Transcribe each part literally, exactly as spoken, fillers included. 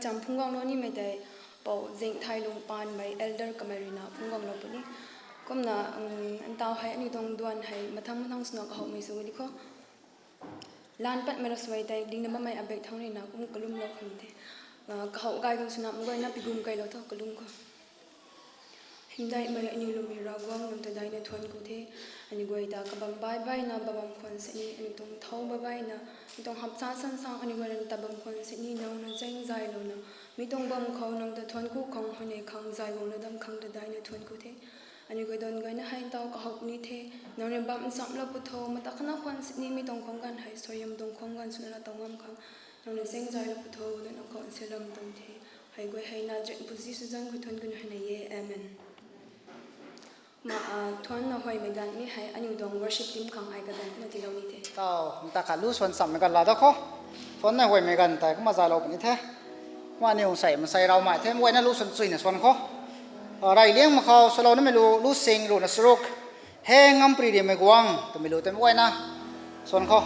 Cham phungc guanglou nimei tei, Pou Zingthailung Paanmei elder kamei ruina phungc guanglou puni. Kumna, ntau hei aniu tuang duan hei mathang mathang swna kahowmei sw diu. Lan patmei ravsuai tei dingna bammei abek thangc ruina kum kalumlou khang the. Kahow gay khang swna meic guayna pigum keylou tho, kalum khou. Hymdaihmei aniu Lwmmei Ravguangc, nang ta daina thuanc ku the. Aniu guay ta kabam baih baihna bam bam khwan sini, aniu tuang thau baih baihna, aniu tuang hapsa sansang aniu guay rui ta bam khwan sini, nang na zaengzaylouna, mi tuang bam khou nang ta thuanc ku khang, huayney khang, zay guangna dam khang ta daina thuanc ku the. Aniu guay duan guayna hei ntau kahow ni the, nang rui bam nchamlou pw tho, mata khana khwan sini mi tuang khang ganv hei suaihiam tuang khang ganv swna ra tau ngam khang, nang rui zaengzaylou pw tho twna khou nsilam tuang the. Hei guay hei Nazareth pu Jisu zanc khou thuanc ku na hei na e. Amen. Kumna, thuanna huaymei ganv ni hei aniu tuang worship team khang ai kaganv kumna tiilou ni the. Tau, nta khat lu swan chammei ganv la da khou. Thuanna huaymei ganv tei kumna zaylou puni the. Kumna aniu sei masei raumei the, meic guayna lu swan chuina swan khou. Reyliangmei khou swlou nimei lu, lu sing ruhna charuk. He ngam pri rimei guangc twmei lu tei meic guayna swan khou.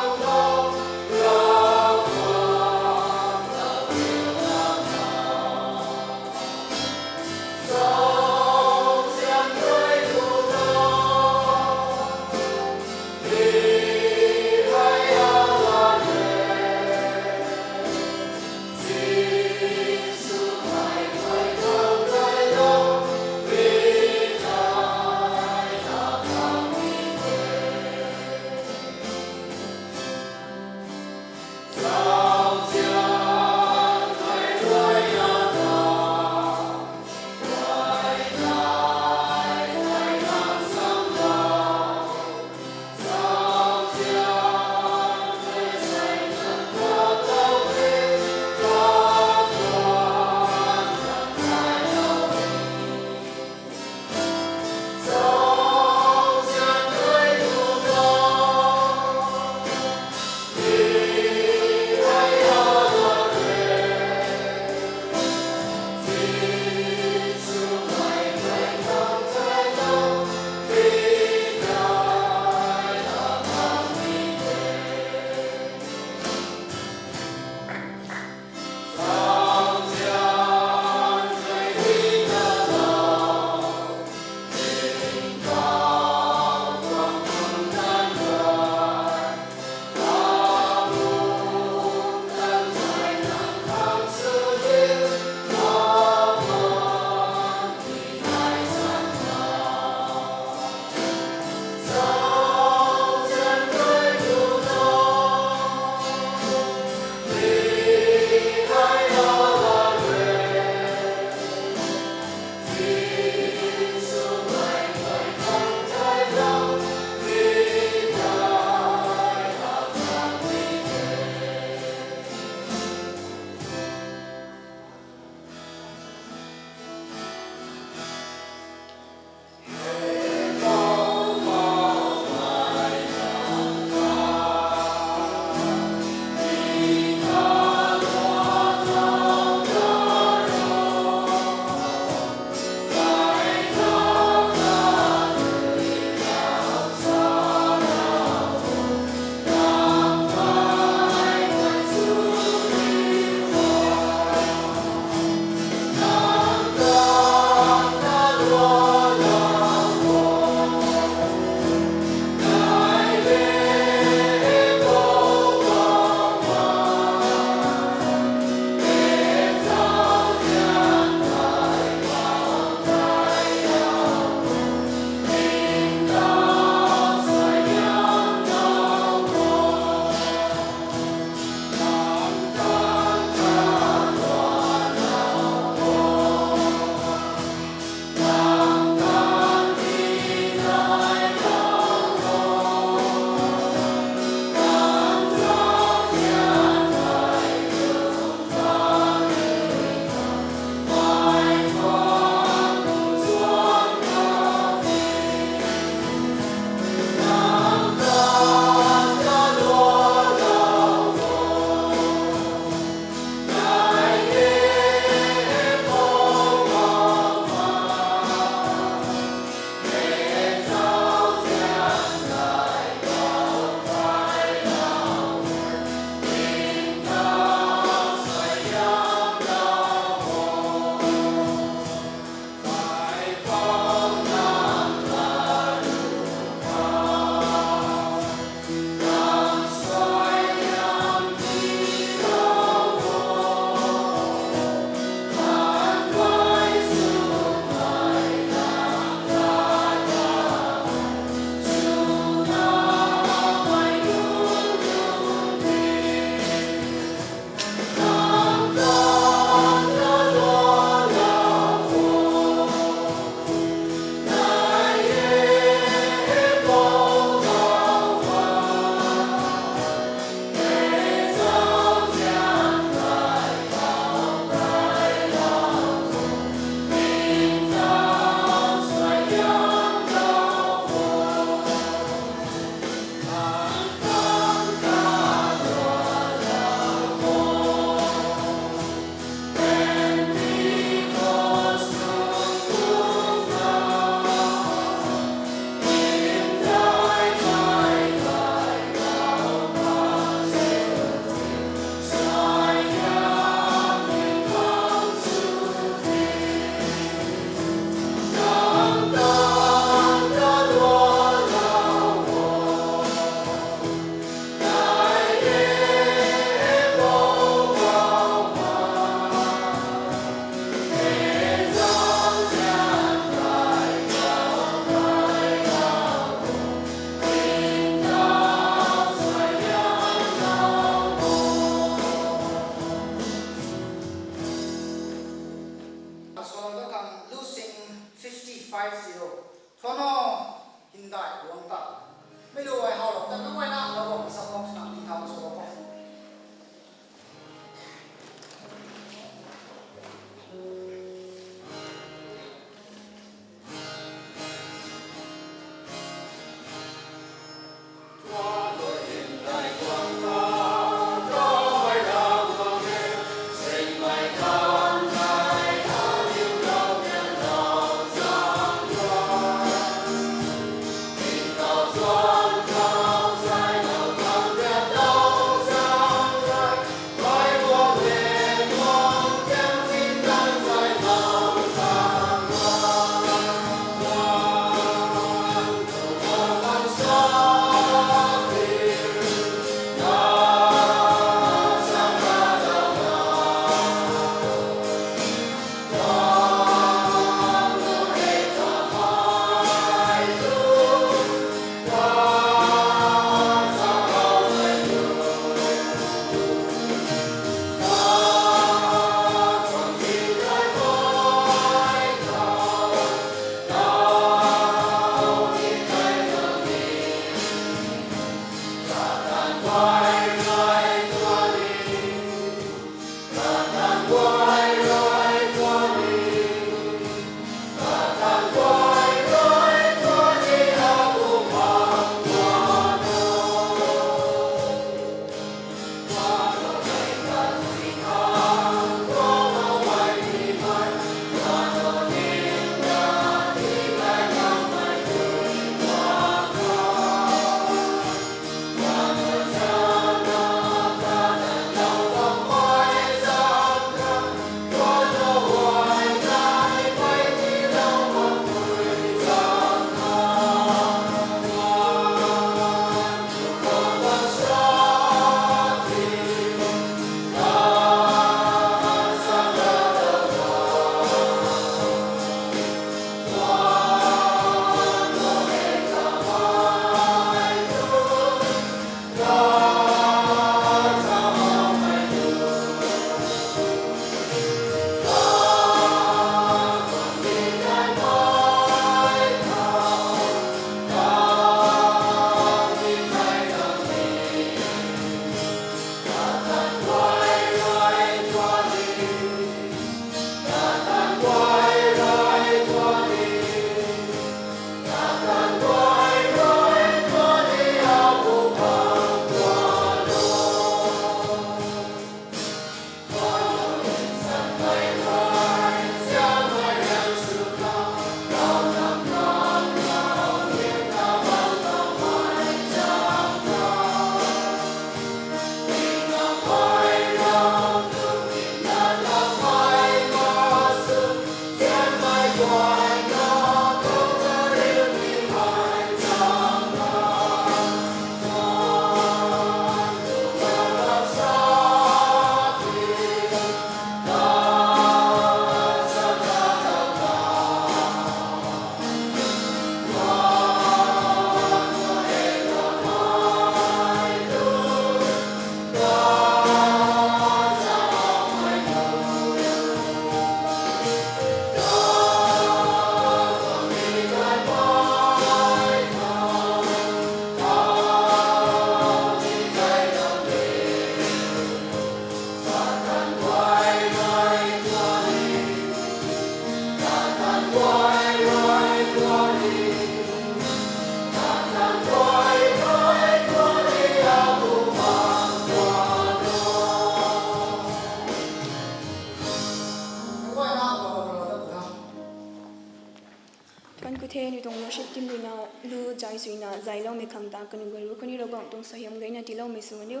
khang ta kaniw guay rui khou ni Ravguangc tuang suaihiam gayna tiiloumei sw aniu.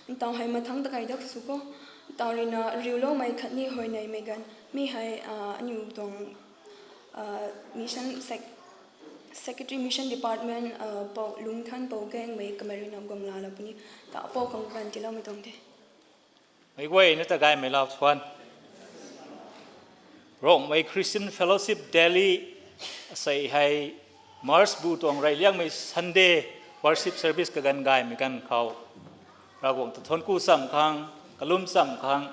Ntaw hei mathangc ta kai dak sw khou. Ntaw ruina riuloumei khatni huayneymei ganv mi hei aniu tuang mission sec- secretary mission department pou Lungthan pou Gaengmei kamei ruina guang laalou puni. Ntaw pou khang ganv tiiloumei tuang the. Meic guayna ta gaymei lau thuan. Rongmei Christian Fellowship Delhi asei hei March bu tuang reyliangmei Sunday worship service kaganv gaymei ganv khou Ravguangc ta thuanc ku cham khang, kalum cham khang,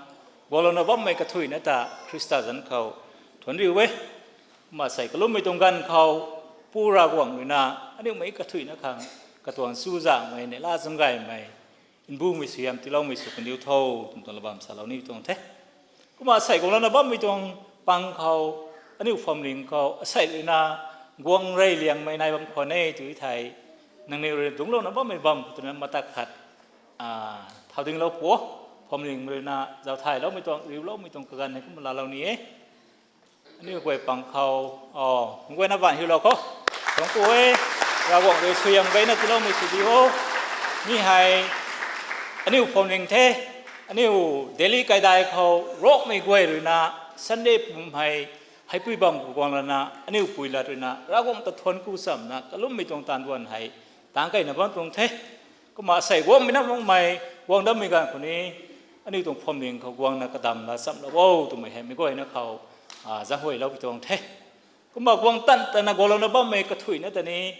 guanglouna bammei kathuicna ta Khrista zanc khou thuanc riu e. Kumna asei kalummei tuang ganv khou Pu Ravguangc ruina aniu meic kathuicna khang katuang chuzaenghmei neihla zam gaymei, nbumei suaihiam tiiloumei sw kandiu tho twmei tuang la bam salou ni tuang the. Kumna asei guanglouna bammei tuang pang khou, aniu phuamling khou asei ruina guang reyliangmei nai bam khwan e tw thei, nangniw rui dungclouna bammei bam khou twna matak khat thau dinglou pu, phuamlingmei ruina zauc thayloumei tuang, riuloumei tuang kaganv hei kumna laalou ni e. Aniu guay pang khou, o, meic guayna baanv hiulou khou, thuanc ku e, Ravguangc rui suaihiam gayna tiiloumei sw di o. Mi hei aniu phuamling the. Aniu Delhi kaidai khou Rongmei guay ruina Sunday pum hei heipui bam khou guang lana aniu pui lat ruina Ravguangc ta thuanc ku chamna kalummei tuang taanv duan hei tangc keyna bam tuang the. Kumna asei guangmei na makmei guang dammei ganv khou ni aniu tuang phuamling khou guangna kadamna chamlou o twmei hei meic guayna khou zaenghuaylou pi tuang the. Kumna guang tan tana guanglouna bammei kathuicna ta ni,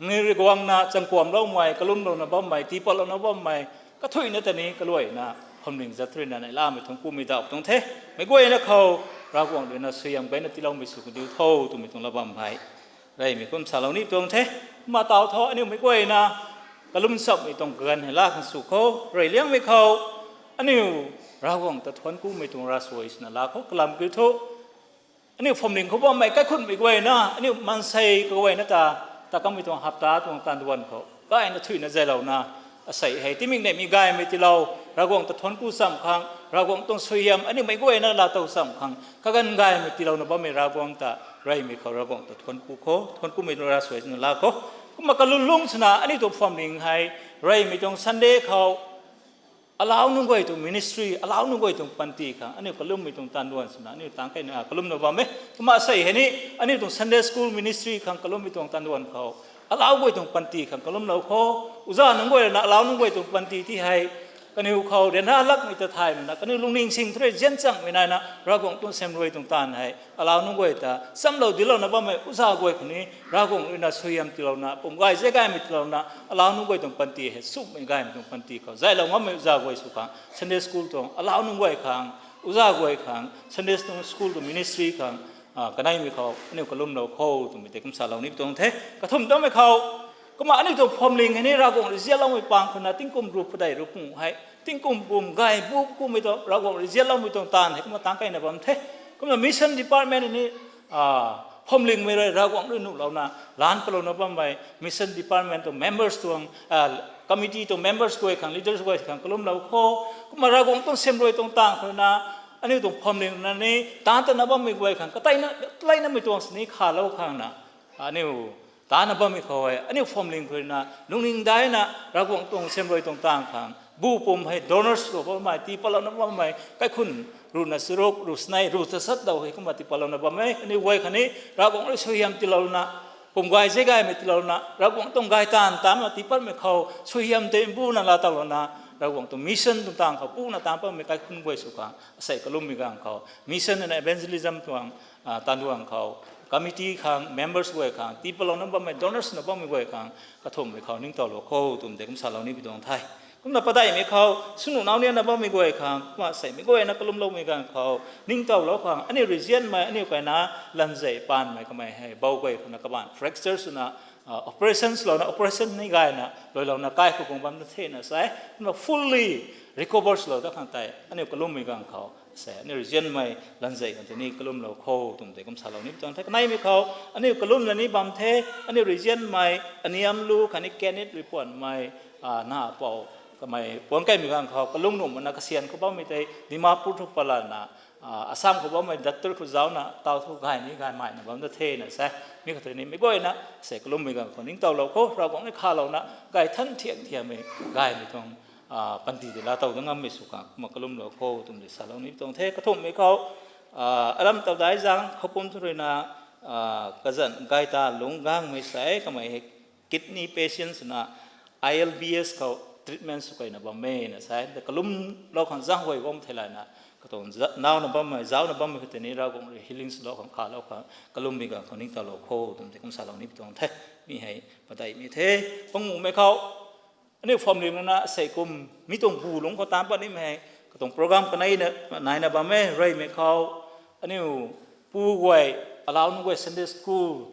nangniw rui guangna changkuamloumei, kalumlouna bammei, tiipatlouna bammei kathuicna ta ni kaluaina phuamling zat ruina neihlamei thuanc kumei dauh tuang the. Meic guayna khou Ravguangc ruina suaihiam gayna tiiloumei sw kandiu tho twmei tuang la bam hei reymei kum salou ni tuang the. Kumna taw tho aniu meic guayna kalum chammei tuang kaganv hei laa khang sw khou reyliangmei khou aniu Ravguangc ta thuanc kumei tuang ravsuai swna laa khou kalam kiu thu, aniu phuamling khou bammei kaikhunhmei guayna aniu maansei kaguayna ta, ta kamei tuang hapta tuang taanv duan khou gayna thuicna zaylouna, asei hei tingmik neihmei gaymei tiilou, Ravguangc ta thuanc ku cham khang, Ravguangc tuang suaihiam aniu meic guayna laatow cham khang kaganv gaymei tiilouna bammei Ravguangc ta reymei khou Ravguangc ta thuanc ku khou, thuanc kumei tuang ravsuai swna laa khou. Kumna kalum lungc swna aniu tuang phuamling hei reymei tuang Sunday khou alau nunc guay tuang ministry, alau nunc guay tuang panty khang aniu kalummei tuang taanv duan swna aniu tangc keyna kalumna bam e. Kumna asei hei ni aniu tuang Sunday school ministry khang kalummei tuang taanv duan khou alau guay tuang panty khang kalumlou khou, uza nunc guay ruina alau nunc guay tuang panty ti hei kaniw khou ryanra lakmei ta thay mana kaniw lungning sing thu rui zian changmei naina Ravguangc tuang sem rui tuang taanv hei alau nunc guay ta chamlou dinclouna bammei uza guay khou ni Ravguangc ruina suaihiam tiilouna, pum gay zay gaymei tiilouna, alau nunc guay tuang panty hei sumei gaymei tuang panty khou zaylou ngammei uza guay sw khang, Sunday school tuang alau nunc guay khang, uza guay khang, Sunday school tuang ministry khang kaneimei khou aniu kalumlou khou twmei tei kum salou ni tuang the. Kathumh dammei khou, kumna aniu tuang phuamling hei ni Ravguangc rui zianloumei pang khou na tingkum ruh padeih ruh pung hei tingkum pum gay bu kumei tuang Ravguangc rui zianloumei tuang taanv hei kumna tangc keyna bam the. Kumna mission department hei ni phuamlingmei rui Ravguangc rui nuhlouna, laanc palouna bammei mission department tuang members tuang, committee tuang members guay khang, leaders guay khang kalumlou khou. Kumna Ravguangc tuang sem rui tuang taanv khou na aniu tuang phuamling na ni taanc tana bammei guay khang kateina leynamei tuang sini khalou khang na aniu taanna bammei khou hei aniu phuamling khou na lungning daina Ravguangc tuang sem rui tuang taanv khang bu pum hei donors khou bammei, tiipatlouna bammei kaikhunc ruhna charuk, ruh sanei, ruh tachat dau hei kumna tiipatlouna bam e. Aniu guay khang ni Ravguangc rui suaihiam tiilouna, pum gay zay gaymei tiilouna, Ravguangc tuang gay taanv taanna tiipatmei khou suaihiam tei mbuna laatowlouna Ravguangc tuang mission tuang taanv khou puna taanc patmei kaikhunc guay sw khang asei kalummei ganv khou mission and evangelism tuang taanv duan khou committee khang, members guay khang, tiipatlouna bammei, donors na bammei guay khang kathumhmei khou ningtowlou khou twmei tei kum salou ni pi tuang the. Kumna padeihmei khou swnuh nau nianna bammei guay khang, kumna seimei guayna kalumloumei ganv khou ningtowlou khang aniu regionmei, aniu kaina lanzei paanmei kamei hei bou guay khou na kabaanc fracture swna operations louna, operation ni gayna luailouna kai khou guang bam na thena sa e. Kumna fully recover swlou dat khang tei aniu kalummei ganv khou se aniu regionmei lanzei khang tei ni kalumlou khou twmei tei kum salou ni pi tuang the. Kaneimei khou aniu kalumna ni bam the, aniu regionmei Aniamlu khatni Kenneth rui puanmei na pou kamei puang kaimei ganv khou kalung nuh makna kasian khou bammei tei Dimapur thu palana Assam khou bammei doctor khou zaucna taw thu gay ni gay maina bam da thena sa. Mi khou tei ni meic guayna sei kalummei ganv khou ningtowlou khou, Ravguangc ni khalouna gay than thiak thiammei gaymei tuang panty tei laatow dat ngammei sw khang kumna kalumlou khou twmei salou ni tuang the. Kathumhmei khou, aram tawdai zaeng khou pum thu ruina, kazanc gay ta lungc gangmei sei kamei hei kidney patient swna I L B S khou treatment sw keyna bam e na sa. Kalumlou khang zaenghuay bam theilayna katuang nauna bammei, zaucna bammei khou tei ni Ravguangc rui healing swlou khang, khalou khang kalummei ganv khou ningtowlou khou twmei tei kum salou ni tuang the. Mi hei padeihmei the. Panguhmei khou, aniu family nana sei kum mi tuang bu lungc khou taanc pat nimei hei katuang program kanei naina bam e. Reymei khou aniu pu guay, alau nunc guay Sunday school,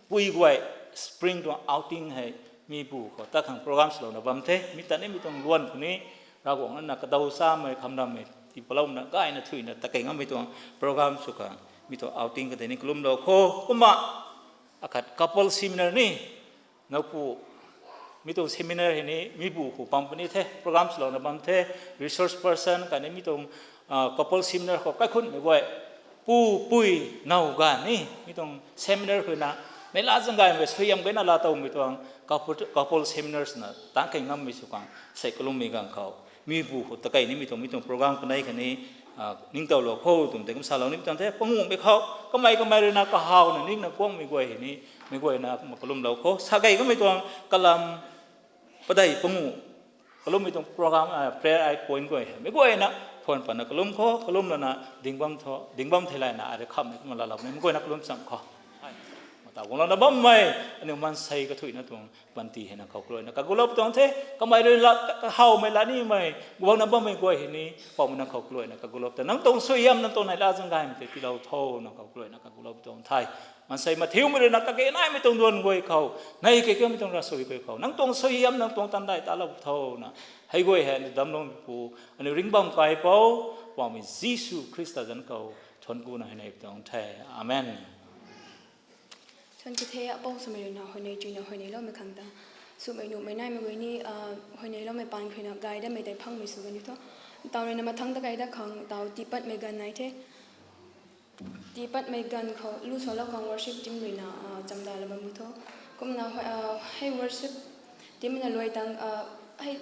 pui guay spring tuang outing hei mi bu khou tat khang program swlouna bam the. Mi ta nimei tuang luan khou ni Ravguangc nana kadaw chamei khamrammei tiipalouna gayna thuina takei ngammei tuang program sw khang mi tuang outing khou tei ni kalumlou khou. Kumna akhat couple seminar ni, nowpu, mi tuang seminar hei ni mi bu khou pam puni the, program swlouna bam the. Resource person khatni mi tuang couple seminar khou kaikhunhmei guay, pu, pui, now ganv ni mi tuang seminar khou na neihla zaeng gaymei suaihiam gayna laatowmei tuang couple seminars na taanc key ngammei sw khang sei kalummei ganv khou mi bu khou takei nimei tuang, mi tuang program kanei khatni ningtowlou khou twmei tei kum salou ni tuang the. Panguhmei khou kamei kamei ruina kahawna ningna kuangmei guay hei ni meic guayna kumna kalumlou khou sa key kamei tuang kalam padeih panguh kalummei tuang program, prayer eye point guay hei meic guayna phone patna kalum khou, kalum lana ding bam theilayna ai rui khamhmei kumna laalou ni meic guayna kalum cham khou. Mata guanglouna bammei aniu maansei kathuicna tuang panty hei nang khou kaluaina kagulou tuang the. Kamei rui kahawmei lat nimei guangna bammei guay hei ni Poubauhmei nang khou kaluaina kagulou ta, nang tuang suaihiam nang tuang neihla zaeng gaymei tei tiilou tho, nang khou kaluaina kagulou tuang the. Maansei mathiumei ruina kage naimei tuang duan guay khou, nei kei kamei tuang ravsuai guay khou nang tuang suaihiam nang tuang tandai talou tho na, hei guay hei aniu damcloumeipu, aniu ringcbam kaipouc Poubauhmei Jisu Khrista zanc khou thuanc kuna huayney tuang the. Amen. Thuanc ku the. Apou swmei ruina huayney chuyna huayneyloumei khang ta swmei nuhmei naimei guay ni huayneyloumei paan khuina gay datmei tei phangmei sw kaniw thu, taw ruina mathangc ta key dat khang taw tiipatmei ganv nai the. Tiipatmei ganv khou lu salou khang worship team ruina chamdalou bam bu tho. Kumna hei worship team na luai tang hei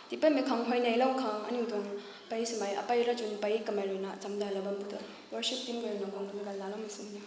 tiipatmei khang huayneylou khang aniu tuang pei swmei apei Rachunpei kamei ruina chamdalou bam bu tho. Worship team guay ruina guang pu ganv laaloumei sw ni.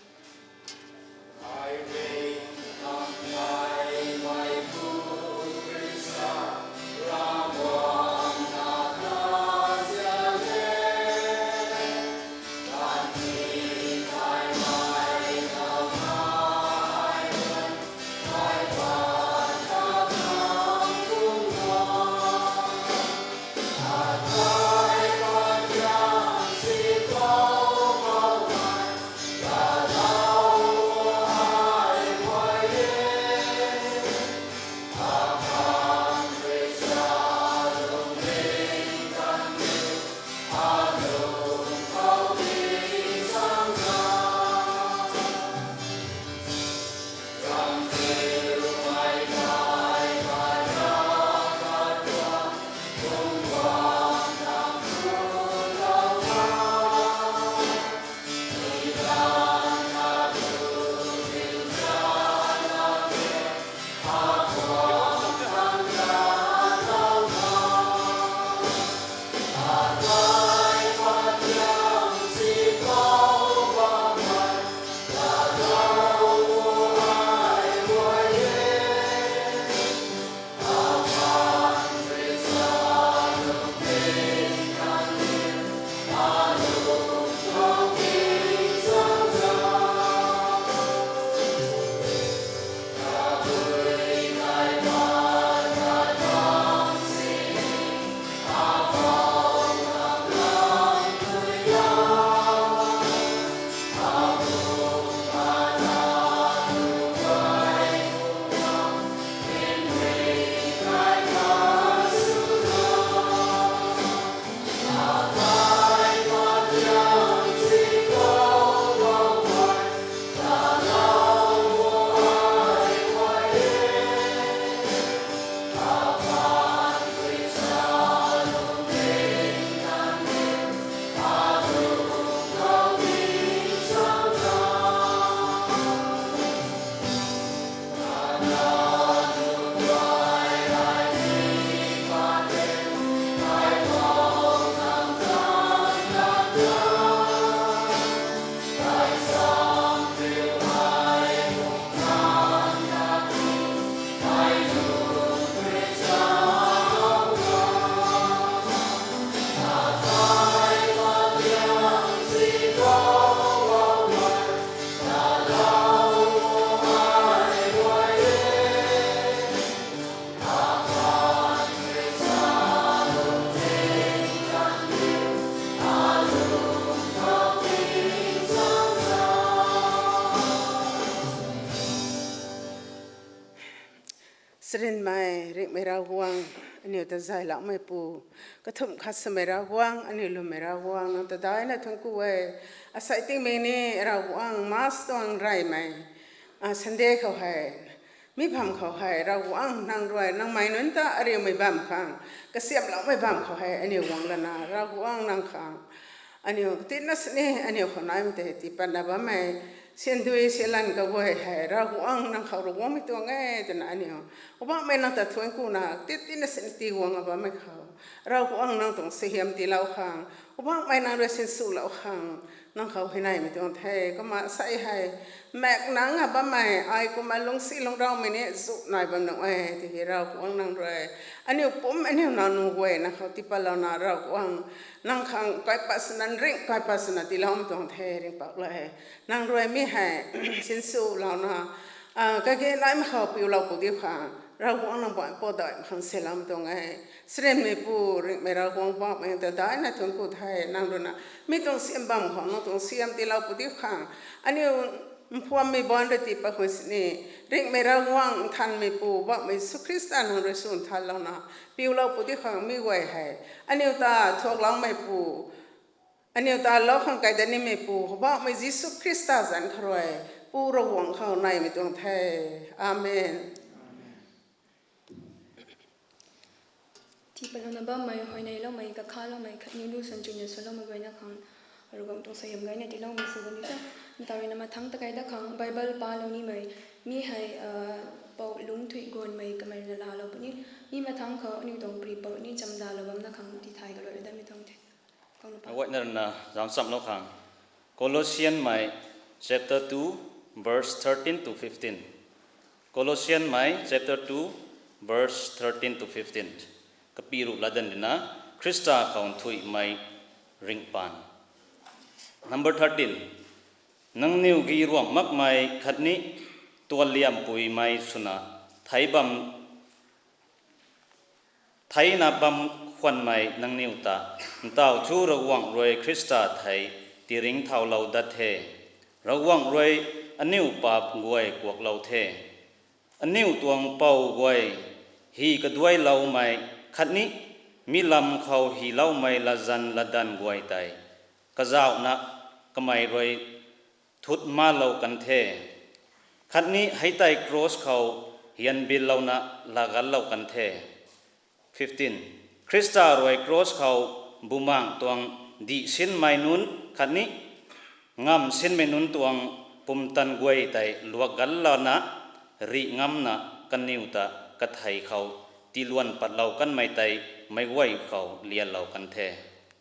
Ravguangc, aniu ta zayloumeipu, kathumh khat swmei Ravguangc, aniu lwmmei Ravguangc, nang ta daina thuanc ku e. Asei tingmei ni Ravguangc, Mass tuang reymei, a, Sunday khou hei, mi bam khou hei, Ravguangc nang rui, nangmei nunc ta ariumei bam khang, kasiamhloumei bam khou hei, aniu guang lana, Ravguangc nang khang, aniu tina sini, aniu khou naimei tei tii patna bammei, syan dui syan lan kaguay hei, Ravguangc nang khou rui guangmei tuang e, twna aniu, Poubauhmei nang ta thuanc kuna, tit tina sini tii guang a bammei khou, Ravguangc nang tuang suaihiam tiilou khang, Poubauhmei nang rui sinswlou khang, nang khou hei naimei tuang the, kumna asei hei, maek nang a bammei, ai kumna lungcsi lungcraumei ni zu nai bam nung e, tiki Ravguangc nang rui, aniu pum aniu nac nunc guay nang khou tii patlouna Ravguangc, nang khang kaipat swna ring, kaipat swna tiiloumei tuang the, ringhpouc le. Nang rui mi hei, sinswlouna, a, kage naimei khou piulou pu diu khang, Ravguangc nang bam pau daihmei khang seloumei tuang e. Srinmeipu, ringhmei Ravguangc Poubauhmei ta daina thuanc ku the, nang rui na, mi tuang siam bam khou, nang tuang suaihiam tiilou pu diu khang, aniu mphuammei baanc rui tii pat khwan sini, ringhmei Ravguangc nthanmeipu, Poubauhmei Jisu Khrista nang rui sw nthanlouna, piulou pu diu khang mi guay hei, aniu ta thuakloumeipu, aniu ta lou khang kai dat nimeipu, Poubauhmei Jisu Khrista zanc khou rui, Pu Ravguangc khou naimei tuang the. Amen. Tii patlouna bammei, huayneyloumei, kakhatloumei, khatni lu sanchuina swloumei guayna khang, Ravguangc tuang suaihiam gayna tiiloumei sw kan di ta. Ntaw rui na mathangc ta kai dat khang, Bible palou nimei, mi hei, a, Pou Lungcthuic Guanmei kamei rui na laalou puni, mi mathangc khou aniu tuang pri pou ni chamdalou bam na khang tithay kalou rui datmei tuang the. Kauna pa. Aguayna rui na zauc nchamlou khang. Colossianmei chapter two, verse thirteen to fifteen. Colossianmei chapter two, verse thirteen to fifteen. Kapi ruh latdanv rui na, Khrista khou nthuihmei ringhpaan. Number thirteen. Nangniw gi ruamh makmei khatni tualiampuimei swna, thei bam, theina bam khwanmei nangniw ta, ntaw thu Ravguangc rui Khrista thei tiringcthaulou dat the. Ravguangc rui aniu paap guay kuaklou the. Aniu tuang pou guay, hy kaduailoumei khatni mi lam khou hyloumei latzan latdanv guay tei, kazauhna kamei rui thut malou kan the. Khatni hei tei cross khou hyanbillouna laaganlou kan the. Fifteen. Khrista rui cross khou bumaengh tuang dihsinmei nunc khatni ngamv sinmei nunc tuang pumtan guay tei luakganlana rih ngamna kaniw ta kathei khou tiiluan patlou kanmei tei meic guay khou lianlou kan the.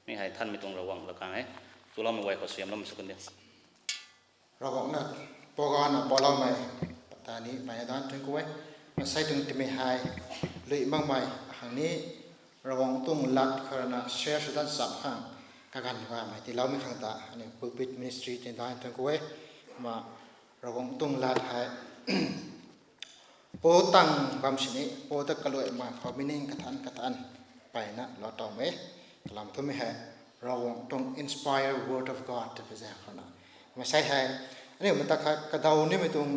Mi hei Nthanmei tuang Ravguangc lakang e. Chuloumei guay khou suaihiamloumei sw kan diu. Ravguangc na, Poubauhna paloumei, ta ni peyna danc thuanc ku e. Maansei tuang timei hei, lui makmei, khang ni, Ravguangc tuang lat khou rui na share sw dat cham khang, kaganv gaymei tiiloumei khang ta, aniu pulpit ministry tin danc thuanc ku e. Kumna, Ravguangc tuang lat hei, Pou tang bam sini, Pou ta kaluaimei khou meaning kathan kathan, peyna lou towmei, kalam thumei hei, Ravguangc tuang inspired word of God ta pui zaeng khou na. Maansei hei, aniu mata khat kadaw nimei tuang,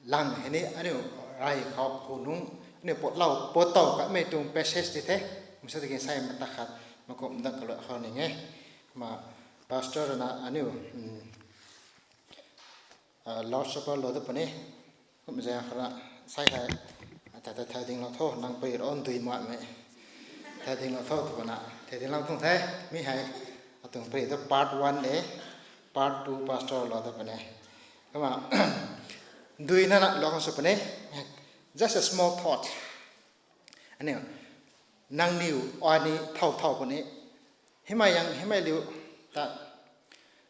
lang hei ni, aniu rey khou hu nung, aniu potlou, pottow katmei tuang passage di the, maansei tiki sei mata khat, makum dat kalua khou ning e. Kumna, pastor rui na aniu, Lord's Supper lou dat puni. Kum zaeng khou na, sei hei, ta ta thei dinglou tho, nang pui ron dui makmei. Thei dinglou tho, tw puna, thei dinglou tuang the, mi hei, atuang pui ta part one e, part two pastor lou dat puni. Kumna, dui nana lou khang sw puni, just a small thought. Aniu, nangniw, ai ni thow thow puni, himei yang, himei liu, ta,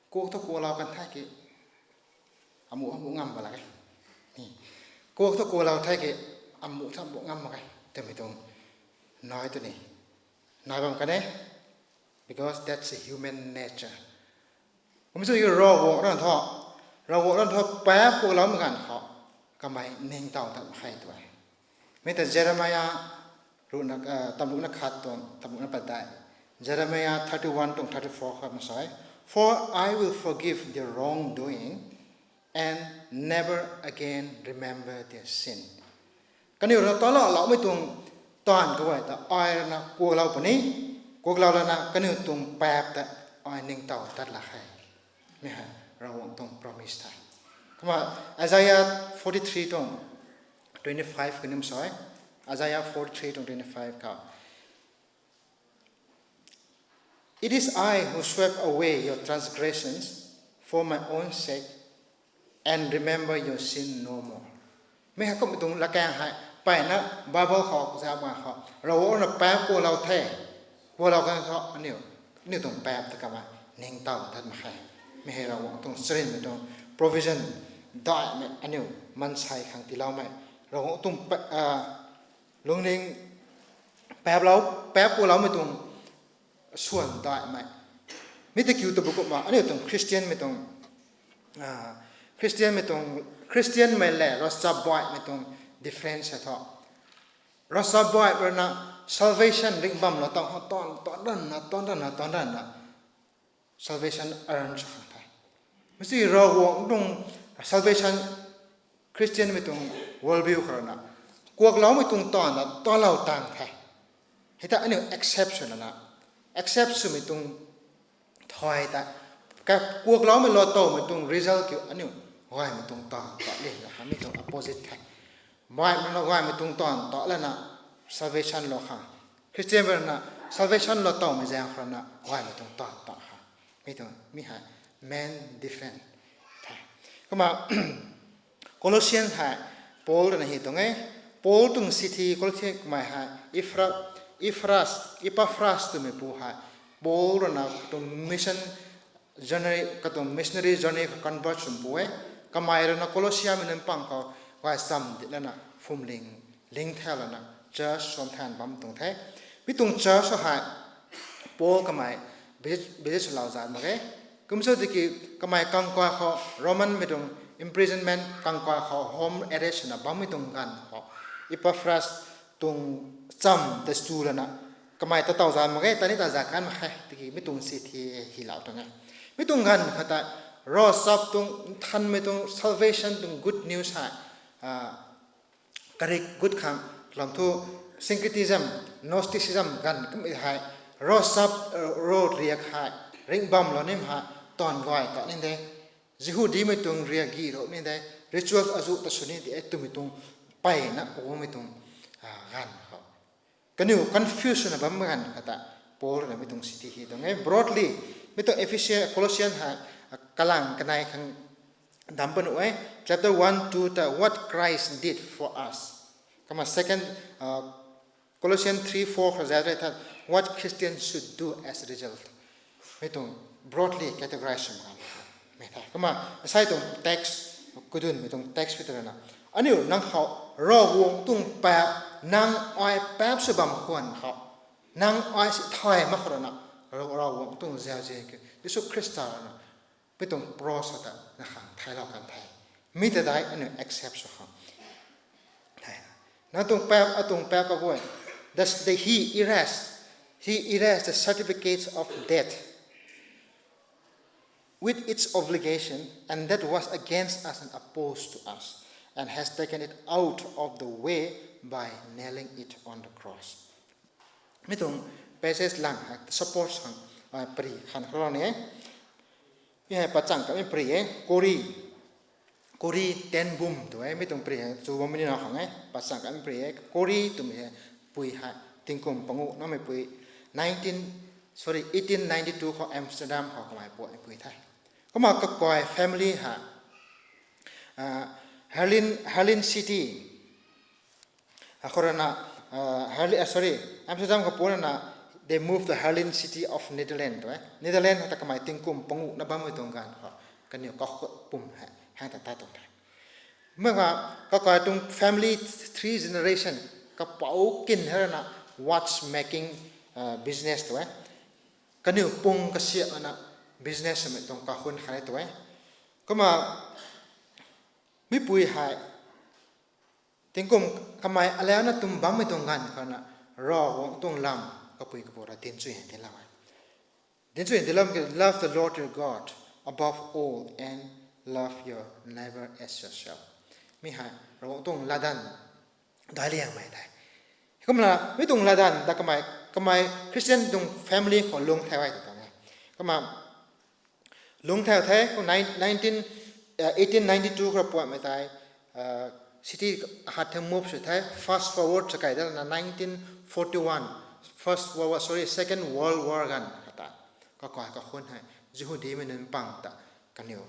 kuk thu kulou kan the ki, amu amu ngam ba lak e. Kuk thu kulou the ki, amu thu amu ngam mak e, twmei tuang, nai tu ni, nai bam kan e, because that's a human nature. Kum sw ki Ravguangc rui thu, Ravguangc rui thu paap kuloumei ganv khou, kamei ningtow tat hei tu e. Mi ta Jeremiah, rui na, tamruna khat tuang, tamruna padeih. Jeremiah thirty-one tuang thirty-four khou ma sa e, For I will forgive their wrongdoing and never again remember their sin. Kaniw rui na taloumei tuang taanv kaguay ta ai rui na kuaklou puni, kuaklou lana kaniw tuang paap ta ai ningtow tat lak khe. Mi hei Ravguangc tuang promise the. Kumna Isaiah forty-three tuang twenty-five kaniw sa e. Isaiah forty-three tuang twenty-five khou, "It is I who swept away your transgressions for my own sake and remember your sin no more." Mi hei kumhmei tuang latkaeng hei, mpeyna Bible khou, zauc ma khou, Ravguangc rui na paap kuaklou the, kuaklou kan khou aniu, aniu tuang paap ta kamei ningtow tat mak khe. Mi hei Ravguangc tuang charynmei tuang provision daihmei aniu maansei khang tiiloumei. Ravguangc tuang pa-, lungning paaplou, paap kuakloumei tuang swan daihmei. Mi ta kiu tabui kumna aniu tuang Christianmei tuang, Christianmei tuang, Christianmei le ravchapbaihmei tuang difference hei thu, ravchapbaih rui na salvation ringh bam lou tang khang taanv, taanv ranna, taanv ranna, taanv ranna salvation earn sw khang the. Masi Ravguangc tuang salvation, Christianmei tuang world view khou rui na kuakloumei tuang taanv na talou tang the. Hei ta aniu accept sw lana, accept swmei tuang thay ta, ka kuakloumei lou towmei tuang result kiu aniu gaymei tuang taanv ta le na hamei tuang opposite the. Baih rui na gaymei tuang taanv ta lana salvation lou khang, Christian rui na salvation lou towmei zaeng khou rui na gaymei tuang taanv ta khang. Mi tuang, mi hei main difference the. Kumna Colossian hei Paul rui na hei tuang e. Paul tuang chithi Colossian kamei hei Ephra-, Ephras, Epaphras twmei pu hei Paul rui na katuang mission journey, katuang missionary journey khou convert swmei pu e. Kamei rui na Colossia mei nunc pang khou gay cham di lana phwamling, ling thau lana church suam than bam tuang the. Mi tuang church hei Paul kamei visit, visit swlou zat mak ge. Kum sw tiki kamei kangkay khou Romanmei tuang imprisonment, kangkay khou home arrest na bammei tuang ganv khou Epaphras tuang cham ta stu lana kamei ta tow zat mak ge, ta ni ta zat kan mak khe tiki mi tuang chithi hylou tuang e. Mi tuang ganv khou tei ravchap tuang nthanmei tuang salvation tuang good news hei karik gut khang lam thu syncretism, Gnosticism ganv kummei hei ravchap, rav riak hei ringh bam lou nim hei taanv gay ta ni de. Jihudimei tuang riak gi rou ni de, rituals azuh ta sw ni de twmei tuang mpeyna kummei tuang ganv khou kaniw confuse swna bammei ganv khou ta Paul rui na mi tuang chithi hei tuang e. Broadly, mi tuang Ephesian, Colossian hei kalang kanei khang dam panuh e. Chapter one, two ta what Christ did for us. Kumna second, Colossians three four khou zat rei tha what Christians should do as a result. Mi tuang broadly categorize sw mak ganv khou mi the. Kumna asei tuang text, kudunmei tuang text pi ta rui na, aniu nang khou Ravguangc tuang paap, nang ai paap sw bam khwan khou, nang ai si thay mak khou rui na, Ravguangc tuang zauzian kiu Jisu Khrista rui na mi tuang cross ta na khang thaylou kan the. Mi ta dai aniu accept sw khang the. Nang tuang paap, atuang paap kaguay, the, the, he erased, he erased the certificates of debt with its obligation, and that was against us and opposed to us, and has taken it out of the way by nailing it on the cross. Mi tuang passage lang hei support khang pary khan khou ni e. Mi hei pachang kamei pary e, Corrie, Corrie ten Boom tu e, mi tuang pary hei chu bammei ni na khang e, pachang kamei pary e, Corrie twmei hei pui hei tingkum panguh nameipui, nineteen, sorry, eighteen ninety-two khou Amsterdam khou kamei puatmeipui the. Kumna kakai family hei Haarlem, Haarlem City khou rui na, Haarlem, sorry, Amsterdam khou puna na, they moved to Haarlem City of Netherlands tu e. Netherlands hei ta kamei tingkum panguh na bammei tuang ganv khou kaniw kakhut pum hei hang ta tat tuang the. Mei ga kakai tuang family three generation, kapou kin hei rui na watch making business tu e. Kaniw pung kasiamh na business mei tuang kakhun khat e tu e. Kumna mipui hei tingkum kamei alana tum bammei tuang ganv khou na Ravguangc tuang lam kapui kapu ra dinc chui hei dinc lam e. Dinc chui dinc lam ki love the Lord your God above all and love your neighbor as yourself. Mi hei Ravguangc tuang latdanv daic liangmei the. Kumna mi tuang latdanv ta kamei, kamei Christian tuang family khou lung thau e ta tuang e. Kumna lung thau the, kum nine, nineteen, uh, eighteen ninety-two khou puatmei tei, uh, city hat the move sw the, fast forward sa kai da na nineteen forty-one, First World War, sorry, Second World War ganv kata, kakai kakhun hei Jihudimei nunc pang ta kaniw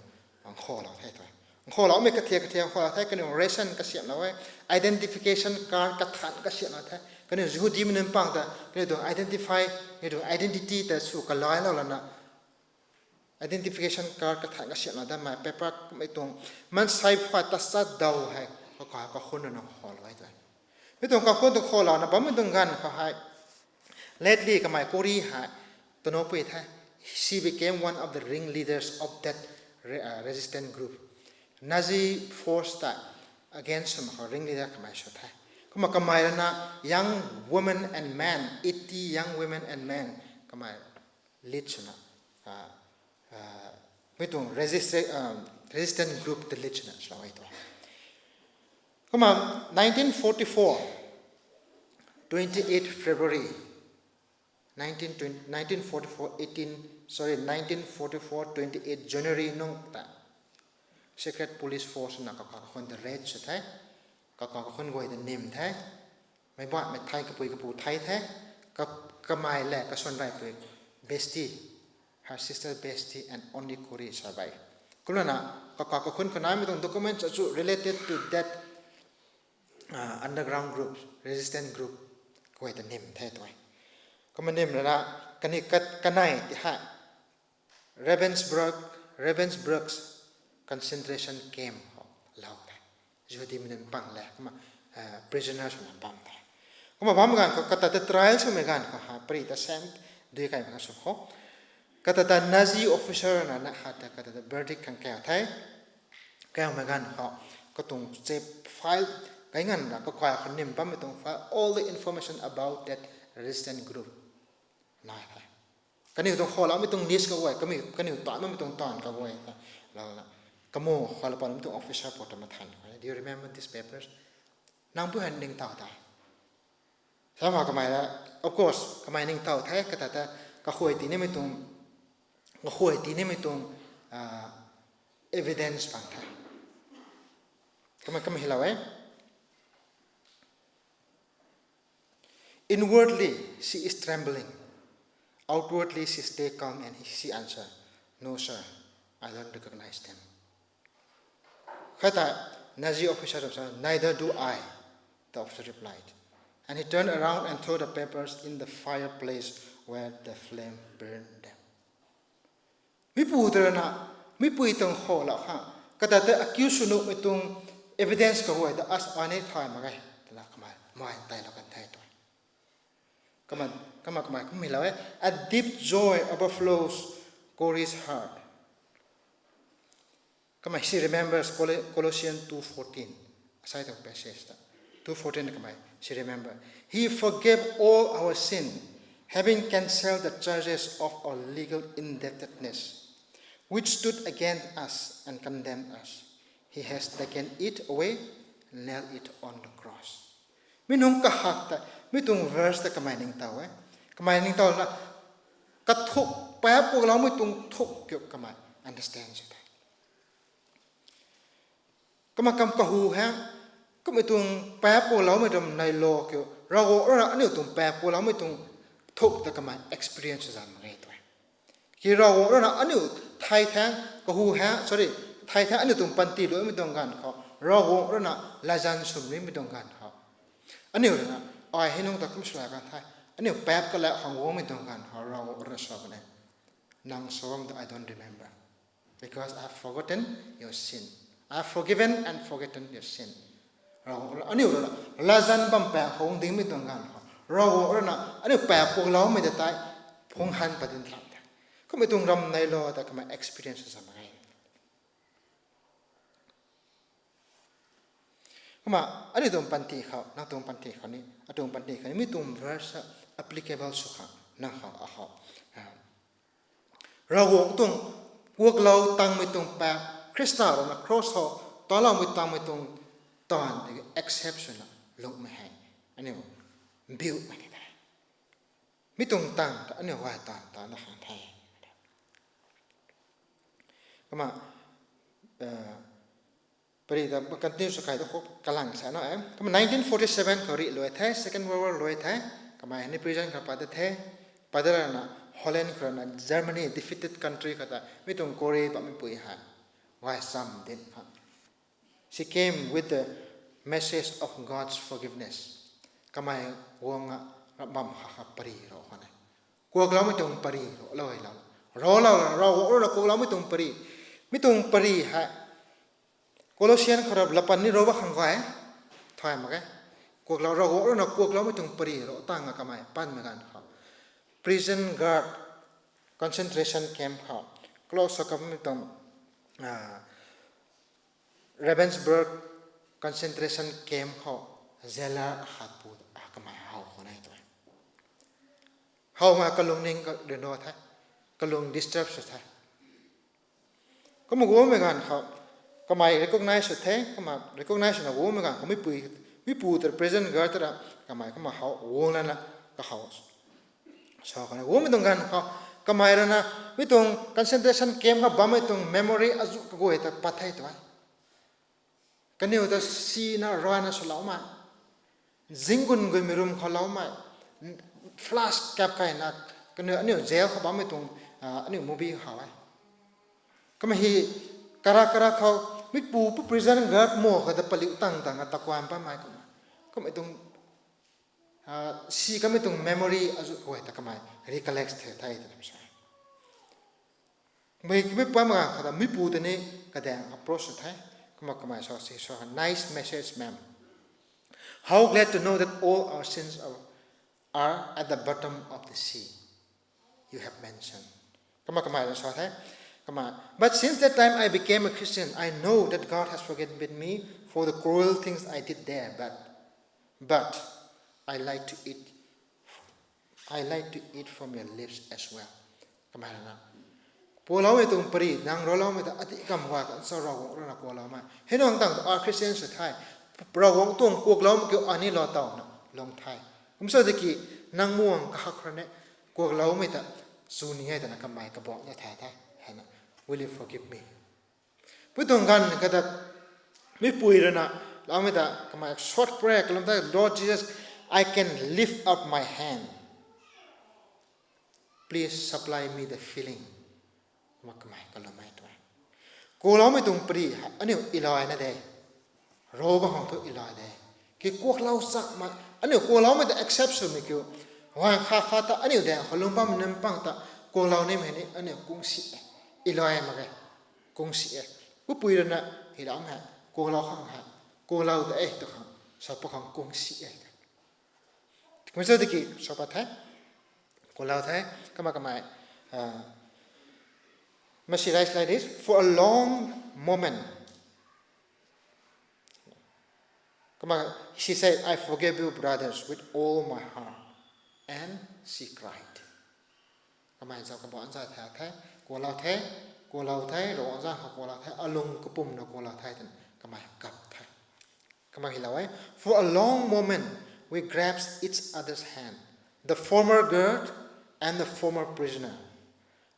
nkhavlou the tu. Nkhavloumei kathiak kathiak nkhavlou the, kaniw ration kasiamhlou e, identification card kathan kasiamhlou the, kaniw Jihudimei nunc pang ta kaniw tuang identify, kaniw tuang identity ta sw kalailou lana, identification card kathan kasiamhlou da mei paper kummei tuang mansei phay tachat daw hei kakai kakhun rui na nkhavlou e tu. Mi tuang kakhun tuang nkhavlouna bammei tuang ganv khou hei, lately kamei Corrie hei tanupui the, she became one of the ringleaders of that re-, uh, resistance group. Nazi force ta against swmei khou ringleader kamei sw the. Kumna kamei rui na young women and men, eighty young women and men kamei lead swna, uh, uh, mi tuang resist-, um, resistance group ta lead swna swlou e tu. Kumna nineteen forty-four, twenty-eight February, nineteen, nineteen forty-four, eighteen, sorry, nineteen forty-four, twenty-eight January nungc ta secret police force na kakai kakhun ta raid sw the, kakai kakhun guay ta nim the, meic baihmei thei kapui kapu thei the, ka-, kamei le kasuan raipui Besti, her sister Besti and only Corrie survive. Kumna kakai kakhun khou naimei tuang documents achu related to that, uh, underground group, resistance group guay ta nim the tu e. Kumna nim rana kani kat-, kanei ti hei Ravensbrück, Ravensbrück concentration camp khou lou the. Jihudimei nunc pang le, kumna, uh, prisoners na bam the. Kumna bam ganv khou kata ta trial swmei ganv khou hei pari ta sent dui kaimei khang sw khou, kata ta Nazi officer na na hat ta kata ta verdict khang kau the. Kaumei ganv khou katuang che file kai nganv ra kakai khou nim bammei tuang file, all the information about that resistance group nai the. Kaniw tuang khouloumei tuang list kaguay, kami, kaniw taanv bammei tuang taanv kaguay ta, lana, kamu khou la patmei tuang officer pou ta mathan khou, do you remember these papers? Nang pui hei ningtow ta? Samha kamei la, of course kamei ningtow the, kata ta kahuay tii nimei tuang, kahuay tii nimei tuang, uh, evidence bang the. Kamei, kamei hei lou e. Inwardly, she is trembling. Outwardly, she stay calm and she answer, "No, sir, I don't recognize them." Khat ta Nazi officer sa, "Neither do I," the officer replied. And he turned around and threw the papers in the fireplace where the flame burned them. Mipu ta rui na, mipui tuang khou la khang, kata ta accuse sw nuhmei tuang evidence kaguay ta as ai ni thay mak ge, twna kamei mai tailou kan the tu. Kumna, kumna kamei kum hei lou e, a deep joy overflows Corrie's heart. Kumna she remembers Col-, Colossians two fourteen, asai tuang passage ta. Two fourteen kamei, she remember, "He forgave all our sin, having cancelled the charges of our legal indebtedness, which stood against us and condemned us. He has taken it away, nailed it on the cross." Mi nung kahak ta, mi tuang verse ta kamei ningtow e. Kamei ningtow na, kathuk, paap kuakloumei tuang thuk kiu kamei understand sw the. Kumna kam kahu hei, kummei tuang paap kuakloumei ram neilou kiu, Ravguangc rui na aniu tuang paap kuakloumei tuang thuk ta kamei experience zan mak ge tu e. Ki Ravguangc rui na aniu thei thangc kahu hei, sorry, thei thangc aniu tuang panty luimei tuang ganv khou, Ravguangc rui na latzan swmei tuang ganv khou, aniu rui na, ai hei nung ta kum swlou kan the, aniu paap kalak khang guangmei tuang ganv khou, Ravguangc rui na sa kan e, "Nang sa bam ta I don't remember, because I have forgotten your sin. I have forgiven and forgotten your sin." Ravguangc rui na, aniu rui na, latzan bam paap khou guang dingmei tuang ganv khou, Ravguangc rui na aniu paap kuakloumei ta tei phungc han pat ding tram the. Kummei tuang ram neilou ta kamei experience zan mak ge. Kumna, aniu tuang panty khou, nang tuang panty khou ni, atuang panty khou ni, mi tuang verse applicable sw khang, nang khou, akhou. Ravguangc tuang kuaklou tangmei tuang paap, Khrista rui na cross khou taloumei tangmei tuang taanv tiki accept swna, lungmei hei aniu biumei ni the. Mi tuang tang ta aniu gay tan tan da khang the. Kumna pari ta continue sw kai tu khou kalang sa na e. Kumna nineteen forty seven khou rih luai the, Second World War luai the. Kamei hei ni prison khou pat da the. Pat da rana Holland khou rana Germany, defeated country khou ta mi tuang Corrie bammei pui hei gay cham din ha. She came with the message of God's forgiveness. Kamei guang a bam ha ha pari ro khou ne. Kuakloumei tuang pari ro lou hei lou. Ro lou, Ravguangc rui na kuakloumei tuang pari. Mi tuang pari hei Colossian khou rap lapan ni ro ba khang gay. Thay mak e. Kuaklou, Ravguangc rui na kuakloumei tuang pari ro tang a kamei panmei ganv khou prison guard, concentration camp khou close sa kamei tuang Ravensbrück concentration camp khou jailer akhat pu kamei how khou nai tu. How ma kalung ning ka reno the, kalung disturb sw the. Kumna guangmei ganv khou kamei recognize sw the, kumna recognize swna guangmei ganv khou mi pui, mi pu ta prison guard ta ra kamei kumna how guang lana kahow sa khou ne. Guangmei tuang ganv khou kamei rui na mi tuang concentration camp khou bammei tuang memory azuh kaguay ta pat the tu e. Kaniw ta sina rana swloumei, zinggun guimei room khou loumei, flash kap kaina, kaniw aniu jail khou bammei tuang aniu movie how e. Kumna hi kara kara khou mi pu pu prison guard mo kha ta paliu tang tang a takuan pamei kumna, kumna tuang si kamei tuang memory azuh kaguay ta kamei recollect the the twna sa. Mei mi pam ganv khou ta mi pu ta ni kadaeng approach sw the. Kumna kamei sa si sa, nice message, ma'am. How glad to know that all our sins are, are at the bottom of the sea you have mentioned. Kumna kamei sa the. Kumna, but since that time I became a Christian, I know that God has forgiven me for the cruel things I did there, but, but I like to eat I like to eat from your lips as well. Kamei rui na, kuakloumei tuang pari nang roloumei ta ati kam gay kan sa Ravguangc rui na kuakloumei. Hei nang tang a Christian sw the, Ravguangc tuang kuakloumei kiu ani lou tawna lung the. Kumsa tiki nang muang kahak rui ne kuakloumei ta chu ni e twna kamei kabuak na the the. Hei na, will you forgive me? Pu tuang ganv kata mi pui rui na loumei ta kamei short prayer kalum the, Lord Jesus, I can lift up my hand. Please supply me the feeling. Kumna kamei kalum e tu e. Kuakloumei tuang pari aniu ilay na de. Ro bam khang thu ilay de. Ki kuaklou chakmei, aniu kuakloumei ta accept swmei kiu, guang kha kha ta aniu daeng khou lung bammei nunc pang ta kuaklou nimei ni aniu kung si e. Ilay mak e. Kung si e. Pu pui rui na hi lam hei kuaklou khang hei, kuaklou ta e tu khang sa pa khang kung si e. Kumsa tiki sa pat the. Kuaklou the. Kumna kamei, must she rise like this for a long moment. Kumna she said, I forgive you, brothers, with all my heart. And she cried. Kamei zauc kabuan zay the the, kuaklou the, kuaklou the, Ravguangc zanc khou kuaklou the, alung kapumna kuaklou the twna kamei kap the. Kumna hi lou e, for a long moment we grasped each other's hand, the former guard and the former prisoner.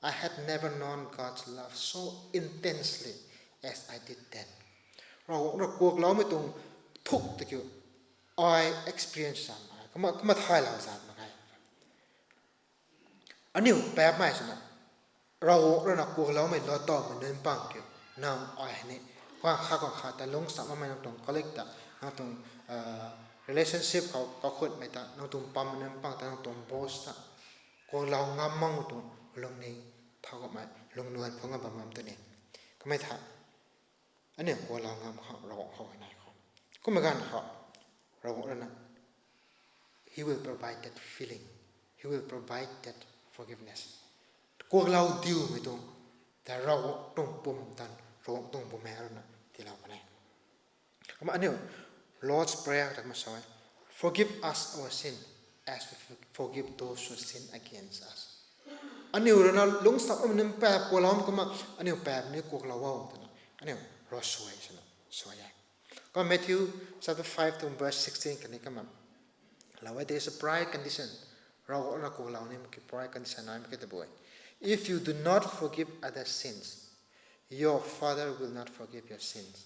I had never known God's love so intensely as I did then. Ravguangc rui kuakloumei tuang thuk ta kiu ai experience zat mak ge, kumna, kumna thaylou zat mak ge. Aniu paapmei swna, Ravguangc rui na kuakloumei lou tawmei nunc pang kiu, nang ai hei ni, guang kha guang kha ta lungc cham makmei nang tuang colleague ta, nang tuang relationship khou kakhutmei ta, nang tuang pammei nunc pang ta, nang tuang boss ta, kuaklou ngam makmei tuang lungning thau kamei lungnuan phungc a bam ngam tu ni. Kamei tha, aniu kuaklou ngam khang Ravguangc khou hei nai khou, kumna ganv khou Ravguangc rui na, He will provide that feeling. He will provide that forgiveness. Kuaklou diumei tuang ta Ravguangc tuang pumtan, Ravguangc tuang Bumaengh rui na tiilou kan e. Kumna aniu Lord's Prayer ta kumna sa e, forgive us our sin as we forgive those who sin against us. Aniu rui na lungc cham makmei nunc paap kuaklou kumna, aniu paap ni kuaklou o twna aniu rui suai swna suai e. Kumna Matthew chapter five tuang verse sixteen khatni kumna, lau e, there is a prior condition. Ravguangc rui na kuaklou nimei ki prior condition naimei ki tabui. If you do not forgive others' sins, your Father will not forgive your sins.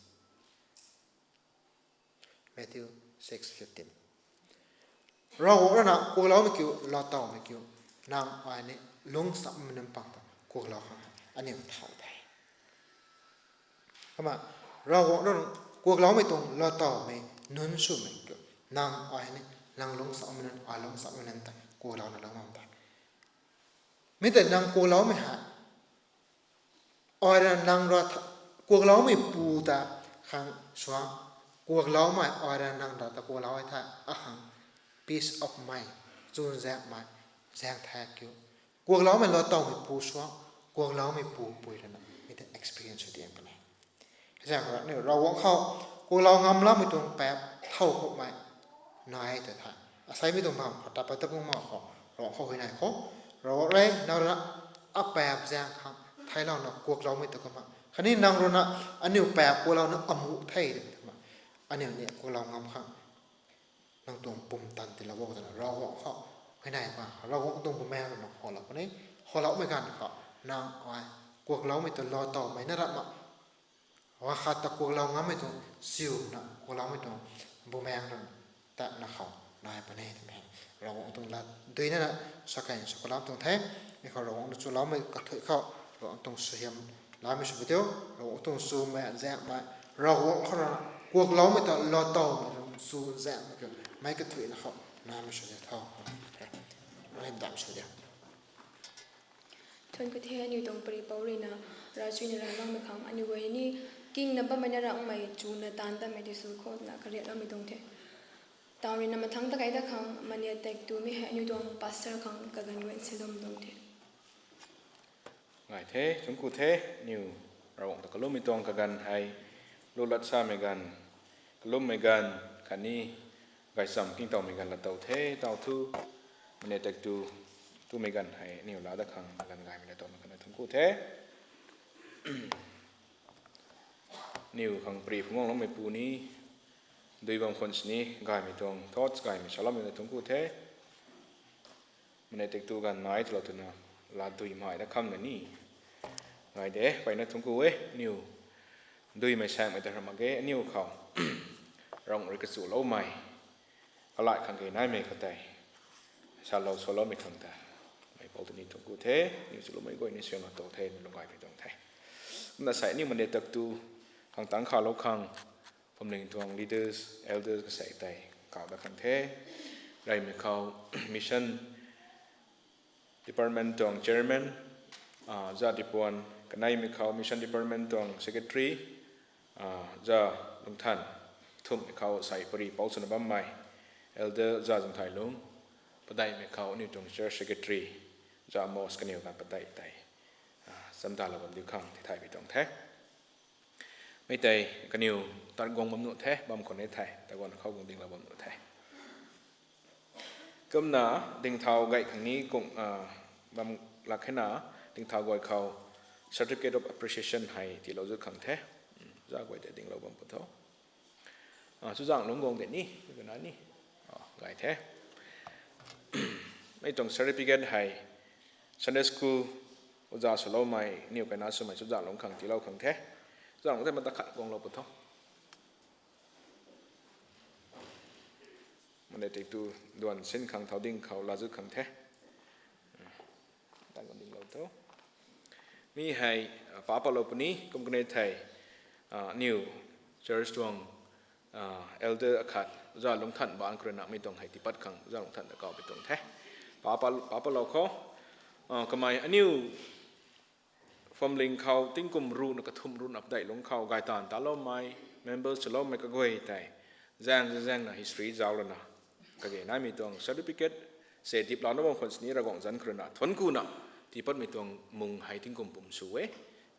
Matthew six fifteen. Ravguangc rui na kuakloumei kiu, laatowmei kiu, nang ai ni lungcsamei nunc pang ta kuaklou khang aniu thau the. Kumna Ravguangc rui na kuakloumei tuang laatowmei nunc swmei kiu, nang ai ni, nang lungcsamei nunc, ai lungcsamei nunc ta kuaklouna lou ngam the. Mi tei nang kuakloumei hei ai rui nang ra tha, kuakloumei pu ta khang suang, kuakloumei ai rui nang ra ta kuaklou e the, akhang peace of mind, chunzaenghmei, zaeng tha kiu. Kuakloumei laatowmei pu suang, kuakloumei pu pui rui na mi tei experience sw diang puni. Zaeng khou aniu Ravguangc khou kuaklou ngamloumei tuang paap thow kummei nai tei the. Asei mi tuang bam khou ta pat ta bung ma khou, Ravguangc khou huayney khou, Ravguangc rui nang rui na apaap zaeng khang theilouna kuakloumei ta kumna, khatni nang rui na aniu paap kuaklouna amuh the twmei kumna, aniu ni kuaklou ngam khang nang tuang pumtan tiilou o twna Ravguangc khou huayney pa, Ravguangc tuang bumaengc rui na kholou puni. Khouloumei ganv khou nang ai kuakloumei ta laatowmei na rap ma, wa khat ta kuaklou ngammei tuang siuna kuakloumei tuang bumaengc rui tatna khou nai puni twmei Ravguangc tuang lat dui na na sa kei sa kuaklou tuang the. Mi khou Ravguangc na chuloumei kathuic khou Ravguangc tuang suaihiam lamei sw pu tiu. Ravguangc tuang chumei zaenghmei, Ravguangc khou rui na kuakloumei ta laatowmei tuang chu zaenghmei kiu, meic kathuicna khou naimei sw zi tho. Mei dam sw diu. Thuanc ku the. Aniu tuang pari pou rui na, ravchuina rangloumei khang aniu guay ni kingna bammei na rangmei chuna taanv tatmei ti sw khou na kariakloumei tuang the. Taw rui na mathangc ta kai da khang mania tak tumei hei aniu tuang pastor khang kaganv guay nsiloumei tuang the. Ngai the, thuanc ku the. Aniu Ravguangc ta kalummei tuang kaganv hei, lu lat samei ganv, kalummei ganv khatni gaychamv kingtowmei ganv laatow the. Taw thu, mania tak tu, tumei ganv hei aniu laa dat khang ganv gaymei laatowmei khatni thuanc ku the. Aniu khang pari phungc guangloumei pu ni, dui bam khwan sini gaymei tuang thoughts gaymei saloumei na thuanc ku the. Mania tak tu ganv nai twlou twna, laa dui mai da kham na ni. Ngai de, mpeyna thuanc ku e. Aniu duimei saengmei ta ra mak ge, aniu khou Ravguangc rui kachuloumei, kalai khang kei naimei khou tei salou saloumei khang ta, mei pou tini thuanc ku the. Aniu chuloumei guay ni suang tow the, ni lung gaymei tuang the. Kumna sei aniu mania tak tu khang tangc khalou khang, phuamling tuang leaders, elders kasei tei kau dat khang the. Reymei khou mission department tuang chairman, ah, za Dipuan, kaneimei khou mission department tuang secretary, ah, za Lungthan, thumhmei khou sei pari pou swna bammei elder za Zungthailung, padeihmei khou aniu tuang church secretary, za Amos, kaniw ganv padeih tei, ah, chamdalou bam diu khang tithaymei tuang the. Mei tei kaniw tat guang bam nuh the, bam khou ni the, tat guang khou guang dinglou bam nuh the. Kumna dingthau gay khang ni kung, ah, bam lak hena, dingthau guay khou certificate of appreciation hei tiilou zut khang the. Za guay tei dinglou bam pu tho. Ah, chuzaenglungc guang de ni, gana ni, ah, gay the. Mei tuang certificate hei Sunday school oja swloumei, aniu kaina swmei chuzaenglungc khang tiilou khang the. Chuzaenglungc tei mata khat guanglou pu tho. Mane tei tu duan sin khang thau ding khou laa zut khang the. Tang guang dinglou tho. Mi hei, ah, pa patlou puni, kum kanei thei, ah, aniu church tuang, ah, elder akhat, za Lungthan baan khou rui na mi tuang hei tiipat khang, za Lungthan ta kau pi tuang the. Pa pat, pa patlou khou, ah, kamei aniu phuamling khou tingkum ruhna kathumh ruhna padeih lungc khou gaytaanv taloumei, members swloumei kaguay tei, zaeng zaeng zaengna history zauc lana, kage naimei tuang certificate se dip lana bam khwan sini Ravguangc zanc khou rui na thuanc kuna tiipatmei tuang mung hei tingkum pum sw e.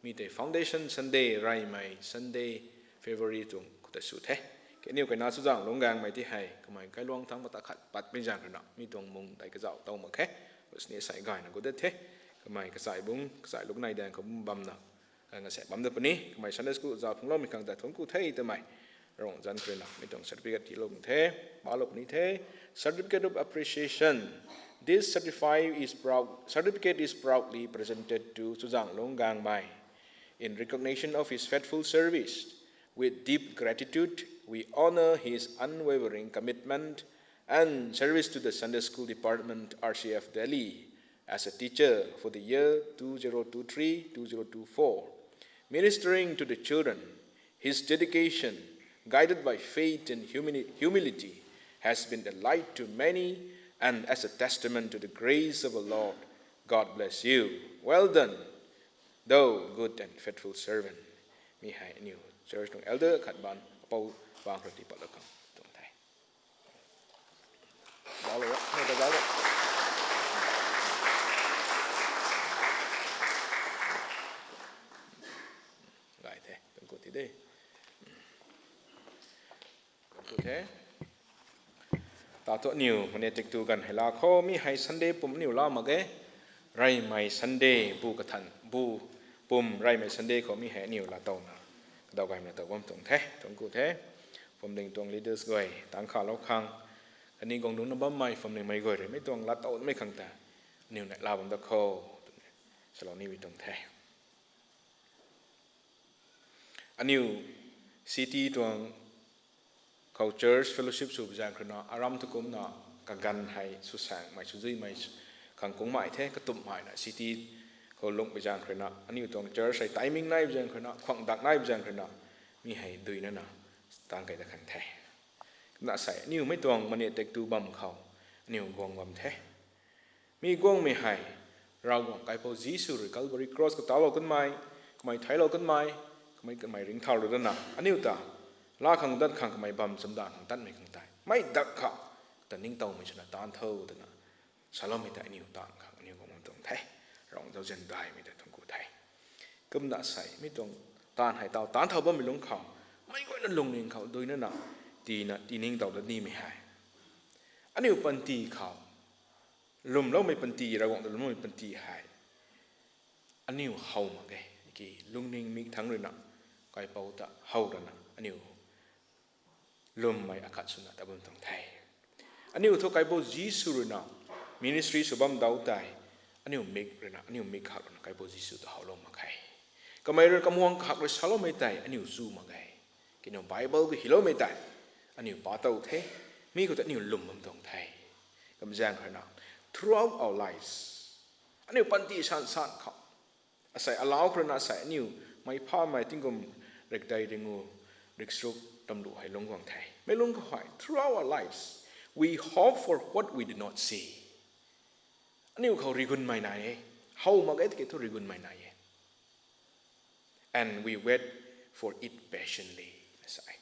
Mi tei Foundation Sunday, reymei Sunday, February tuang khou tei sw the. Kaniw kaina chuzaenglungc gaengmei ti hei kamei kailuang thangc mata khat patmei zaeng rui na mi tuang mung tei kazauh tow mak khe. Khwan sini sei gayna gut dat the. Kamei kachai bung, kachai lungc nei daeng khou bam bamna, ah, ngasek bam dat puni. Kamei Sunday school za phungloumei khang ta thuanc ku the twmei Rong zan khou rui na mi tuang certificate tiilou the, palou puni the. Certificate of appreciation. This certifi- is proud, certificate is proudly presented to Chuzanglung Gangmei in recognition of his faithful service. With deep gratitude, we honor his unwavering commitment and service to the Sunday School Department, R C F Delhi, as a teacher for the year two zero two three two zero two four. Ministering to the children, his dedication, guided by faith and humili- humility, has been a light to many and as a testament to the grace of our Lord. God bless you. Well done, thou good and faithful servant. Mi hei aniu church tuang elder khat bam, apou bam khou rui tii patlou khang tuang the. Zauclou, mei ta zauclou. Gay the, tuang ku ti de. Tuang ku the. Ta thu aniu mane tiktu ganv hei la khou, mi hei Sunday pum aniu la mak ge. Reymei Sunday bu kathan, bu pum reymei Sunday khou mi hei aniu laa towna kadaw gaymei na tow bam tuang the, tuang ku the. Phuamling tuang leaders guay tangc khalou khang, kaniw guang dungcna bammei phuamlingmei guay rui mi tuang laa towmei khang ta aniu neihla bam da kho twmei salou nimei tuang the. Aniu city tuang khou church fellowship sw bi zaeng khou rui na, aram thu kumna kaganv hei sw saengmei, sw zuimei khang kungmei the, katumhmei na city khou lungh bi zaeng khou rui na, aniu tuang church hei timing nai bi zaeng khou rui na, khwang dak nai bi zaeng khou rui na, mi hei duinana taanc key dat khang the. Kumna sei aniu mei tuang mane tiktu bam khou aniu guang bam the. Mi guangmei hei, Ravguangc Kaipouc Jisu rui Calvary Cross khou talou kanmei, kamei theiclou kanmei, kamei, kamei ringcthaulou dana aniu ta laa khang dat khang, kamei bam chamdanv khang tatmei khang tei mei dak kha ta ningtowmei swna taanv tho twna saloumei tei aniu taanv khang aniu guang bam tuang the. Ravguangc zauzian daihmei ta tuang ku the. Kumna sei mi tuang taanv hei taw taanv thau bammei lungc khou, meic guayna lungning khou duinana tiina tiningtow dat nimei hei, aniu panty khou lwmloumei panty, Ravguangc ta lwmloumei panty hei aniu how mak ge. Ki lungning mik thangc rui na Kaipouc ta how rana aniu lwmmei akhat swna ta bam tuang the. Aniu thu Kaipouc Jisu rui na ministry sw bam dau tei, aniu mik rui na, aniu mik khat rui na Kaipouc Jisu ta howlou mak khe. Kamei rui kamuang kahak rui saloumei tei aniu chu mak ge. Kaniw Bible khou hyloumei tei aniu pa tow the, mi khou ta aniu lwm bam tuang the. Kumzaeng khou rui na, throughout our lives, aniu panty san san khou, asei alau khou rui na sei aniu mei phamei tingkum rikdei ringu, riksruk tamlu hei lungc guang the. Mei lungc khou hei, throughout our lives, we hope for what we do not see. Aniu khou rigunmei nai e, how mak ge tiki thu rigunmei nai e. And we wait for it patiently, sa e.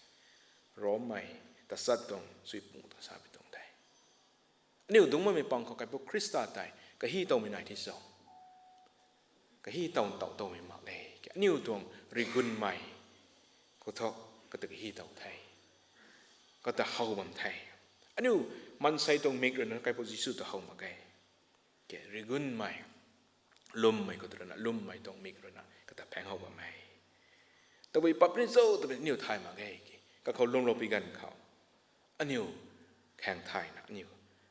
Rommei tachat tuang chuipung ta sa pi tuang the. Aniu dungc bammei pang khou Kaipouc Khrista tei kahi towmei nai thi cho? Kahi tow tow towmei mak le. Aniu tuang rigunmei khou thu kata kahi tow the, kata how bam the. Aniu maansei tuang mik rui na Kaipouc Jisu ta how mak ge. Ke rigunmei, lwmmei khou tu rui na, lwmmei tuang mik rui na kata phaeng how bam e. Tabui pap ni cho twmei aniu thay mak ge ki, kakhou lwmlou pi ganv khou aniu khaeng thayna aniu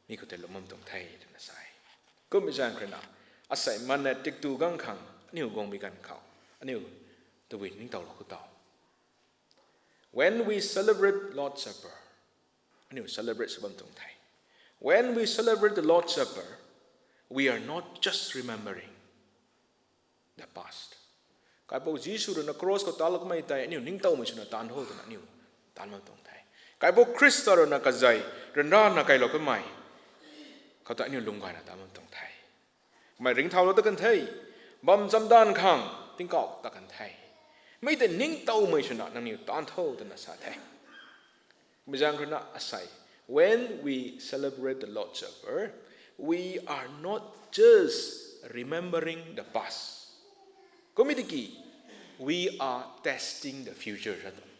mi khou tei lwm bam tuang the twna sa e. Kummei zaeng khou rui na, asei mane tiktu gang khang aniu guang bi ganv khou aniu tabui ningtowlou khou taw, when we celebrate Lord's Supper, aniu celebrate sw bam tuang the. When we celebrate the Lord's Supper, we are not just remembering the past. Kaipouc Jisu rui na cross khou talou kamei tei aniu ningtowmei swna taanv tho twna aniu taanv bam tuang the. Kaipouc Khrista rui na kazei ryanrana kailou kamei khou ta aniu lwm gayna taanv bam tuang the. Kamei ringcthaulou ta kan the, bam chamdanv khang tingkauh ta kan the. Mi tei ningtowmei swna nangniw taanv tho twna sa the. Kummei zaeng khou rui na asei, when we celebrate the Lord's Supper, we are not just remembering the past. Kummei tiki, we are testing the future sa tuang.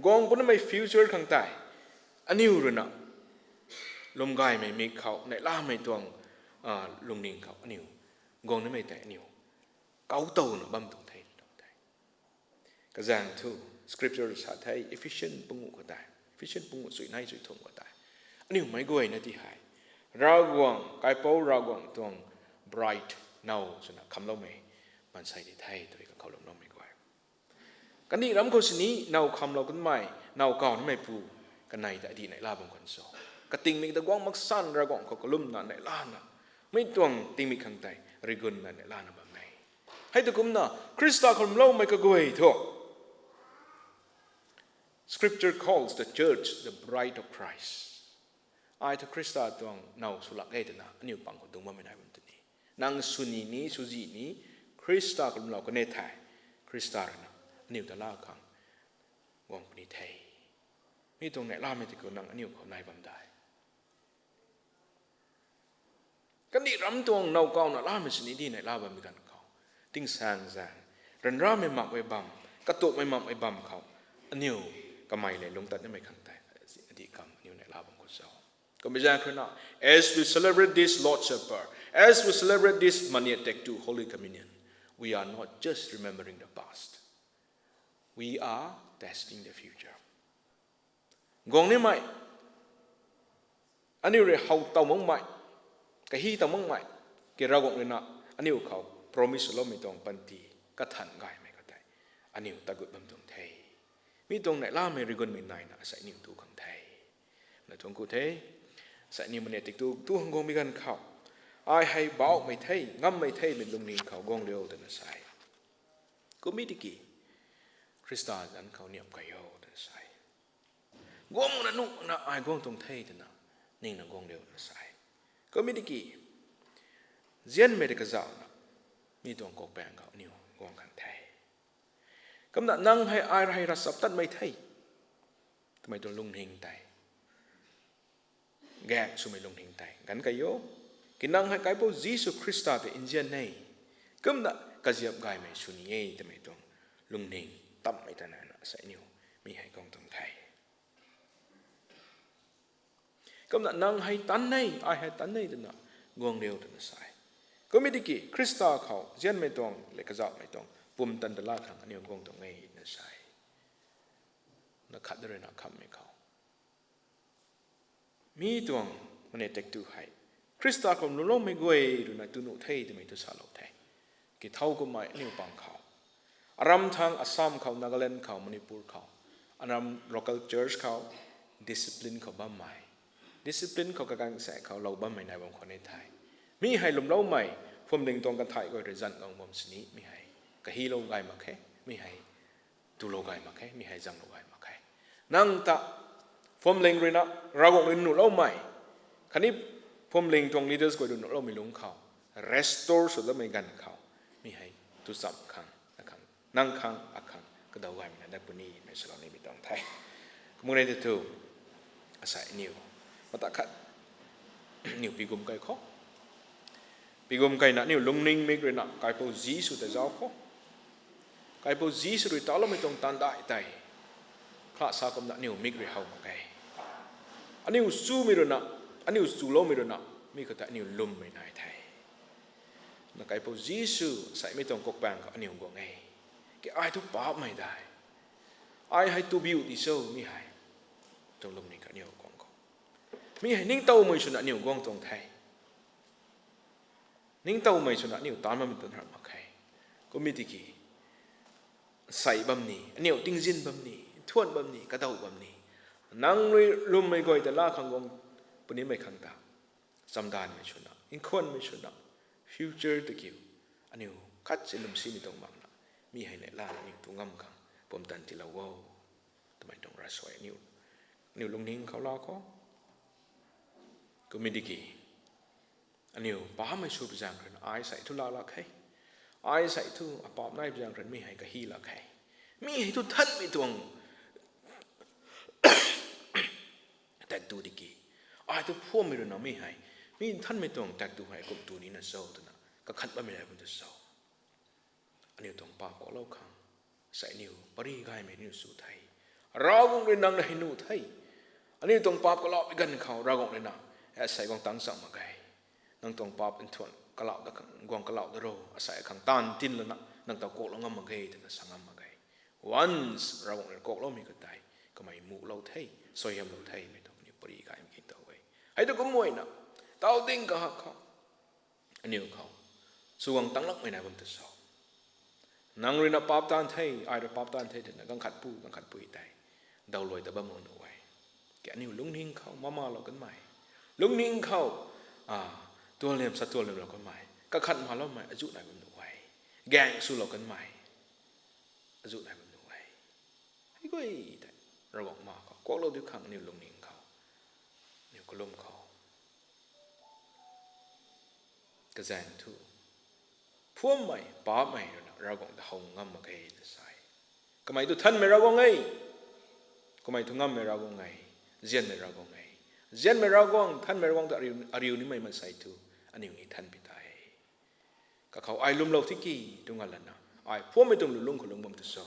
Guang punamei future khang tei aniu rui na lwm gaymei mik khou, neihlamei tuang lungning khou aniu guang nimei tei aniu kau towna bam tuang the, tuang the. Kazaeng thu, Scripture sa the, Ephesian pangu khou tei, Ephesian pangu chui nei chui thum khou tei, aniu meic guayna ti hei Ravguangc, kaipouc Ravguangc tuang bride now swna khamloumei maansei di the tw kakhou lwmloumei guay. Kandih ram khou sini now khamlou kanmei, now kaw nimei pu kanei ta adih neihla bam khwan cho? Katingmik ta guang maksan Ravguangc khou kalumna neihlana, mi tuang tingmik khang tei rigunna neihlana bam e. Hei tu kumna Khrista khou lwmloumei kaguay thu, Scripture calls the church the bride of Christ. Ai thu Khrista tuang now swlak e twna aniu pang khou dungc bammei nai bam tw ni. Nang swni ni, swzi ni, Khrista khou lwmlou kan e thei, Khrista rui na aniu ta la khang guang puni the. Mi tuang neihlamei tiki nang aniu khou nai bam de. Kandih ram tuang now kawna lamei sini di neihla bammei ganv khou, tingsaengzaeng, ryanramei mak e bam, katumei mak e bam khou, aniu kamei le lungc tat nimei khang tei adih kam aniu neihla bam khou cho? Kummei zaeng khou na, as we celebrate this Lord's Supper, as we celebrate this Maneatek two Holy Communion, we are not just remembering the past. We are testing the future. Guang nimei, aniu rui how tow makmei, kahi tow makmei, ki Ravguangc rui na aniu khou promise loumei tuang panty kathan gaymei khou tei aniu tagut bam tuang the. Mi tuang neihlamei rigunmei naina asei aniu tu khang the. Na tuang ku the, asei aniu Maneatek two tu hang guangmei ganv khou, ai hei bauhmei the, ngammei the, mi lungning khou guang liu twna sa e. Kummei tiki, Khrista zanc khou niam kai o twna sa e. Guang na nuh na ai guang tuang the twna ningna guang liu na sa e. Kummei tiki, nzianmei rui kazauhna mi tuang kapaeng khou aniu guang khang the. Kumna nang hei ai rui ravchaptatmei the twmei tuang lungning tei, gaeng swmei lungning tei ganv kai o. Ki nang hei kaipouc Jisu Khrista tei nzian e, kumna kaziap gaymei sw ni e twmei tuang lungning tammei ta naina asei aniu mi hei guang tuang the. Kumna nang hei tanc e, ai hei tanc e twna guang liu twna sa e. Kummei tiki Khrista khou nzianmei tuang le kazauhmei tuang pumtan ta la khang aniu guang tuang e na sa e. Na khat rui na khammei khou, mi tuang Maneatek two hei Khrista khou lwmloumei guay rui na tu nuh the twmei tu salou the. Ki thowkumhmei aniu pang khou, aram thang Assam khou, Nagaland khou, Manipur khou, aram local church khou discipline khou bammei, discipline khou kaganv sa khou lou bammei nai bam khwan e the. Mi hei lwmloumei, phuamling tuang kanthai guay rui zanc guang bam sini mi hei kahilou gay mak khe, mi hei tulou gay mak khe, mi hei zanglou gay mak khe. Nang ta phuamling rui na, Ravguangc rui nuhloumei, khatni phuamling tuang leaders guay rui nuhloumei lungc khou restore sw datmei ganv khou, mi hei tu cham khang, akhang, nang khang, akhang kadaw gaymei na dat puni mei salou nimei tuang the. Kumna tei thu, asei aniu mata khat, aniu pigum kai khou, pigum kaina aniu lungning mik rui na kaipouc Jisu ta zauc khou, kaipouc Jisu rui taloumei tuang taanvdaih tei kha sa kumna aniu mik rui how mak ge. Aniu chumei rui na, aniu chuloumei rui na, mi khou tei aniu lwmmei nai the. Na kaipouc Jisu seimei tuang kapaeng khou aniu guang e. Ki ai thu paapmei de, ai hei tubiu di cho mi hei, tuang lwmning kha aniu guang khou, mi hei ningtowmei swna aniu guang tuang the. Ningtowmei swna aniu taanv bammei tuang ram mak khe. Kummei tiki, sei bam ni, aniu tingzin bam ni, nthuan bam ni, kadaw bam ni, nang rui lwmmei guay ta la khang guang punimei khang ta, chamdanvmei swna, nkhwanmei swna, future ta kiu, aniu khat si lwmsimei tuang makna, mi hei neihla aniu tu ngam khang pumtan tiilou o twmei tuang ravsuai aniu, aniu lungning khou la khou. Kummei tiki, aniu paapmei sw pi zaeng kha rui na ai sei thu laa lak khe, ai sei thu apaap nai pi zaeng kha rui na mi hei kahi lak khe, mi hei thu nthanmei tuang tak tu tiki, ai thu phuammei rui na mi hei, mi nthanmei tuang tak tu hei kum tu nina cho twna kakhat bammei nai bam tu cho? Aniu tuang paap kalou khang, sei aniu pary gaymei aniu sw the. Ravguangc rui nang na hei nuh the. Aniu tuang paap kaloupui ganv khou Ravguangc rui na, asei guang tang cham mak ge, nang tuang paap nthuan kalou da khang, guang kalou da ro, asei khang taanv tin lana nang ta kuaklou ngam mak ge twna sa ngam mak ge. Once Ravguangc rui kuakloumei khou tei, kamei muhlou the, suaihiamlou the, mei tuang aniu pary gaymei king tow e. Hei tu kumna, tau ding kahak khou, aniu khou, swguang tanglakmei nai bam tu sa. Nang rui na paap taanv the, ai rui paap taanv the twna ganv khat pu, ganv khat pui tei dawluai ta bam nuh e. Ke aniu lungning khou mamalou kanmei, lungning khou, a, tualiam sa tualiamlou kanmei, kakhat maloumei azuh nai bam nuh e. Gaeng swlou kanmei azuh nai bam nuh e. Hei guay tei, Ravguangc ma khou kuaklou diu khang aniu lungning khou, aniu kalum khou kazaeng thu, phuammei, paapmei rui na Ravguangc ta how ngam mak ge na sa e. Kamei tu nthanmei Ravguangc e. Kamei tu ngammei Ravguangc e. Nzianmei Ravguangc e. Nzianmei Ravguangc, nthanmei Ravguangc ta ariu, ariu nimei maansei thu, aniu ni nthan pi ta e. Kakhou ai lwmlou tiki, tu nga lana, ai phuammei tuang lu lung khou lung bam tu sa.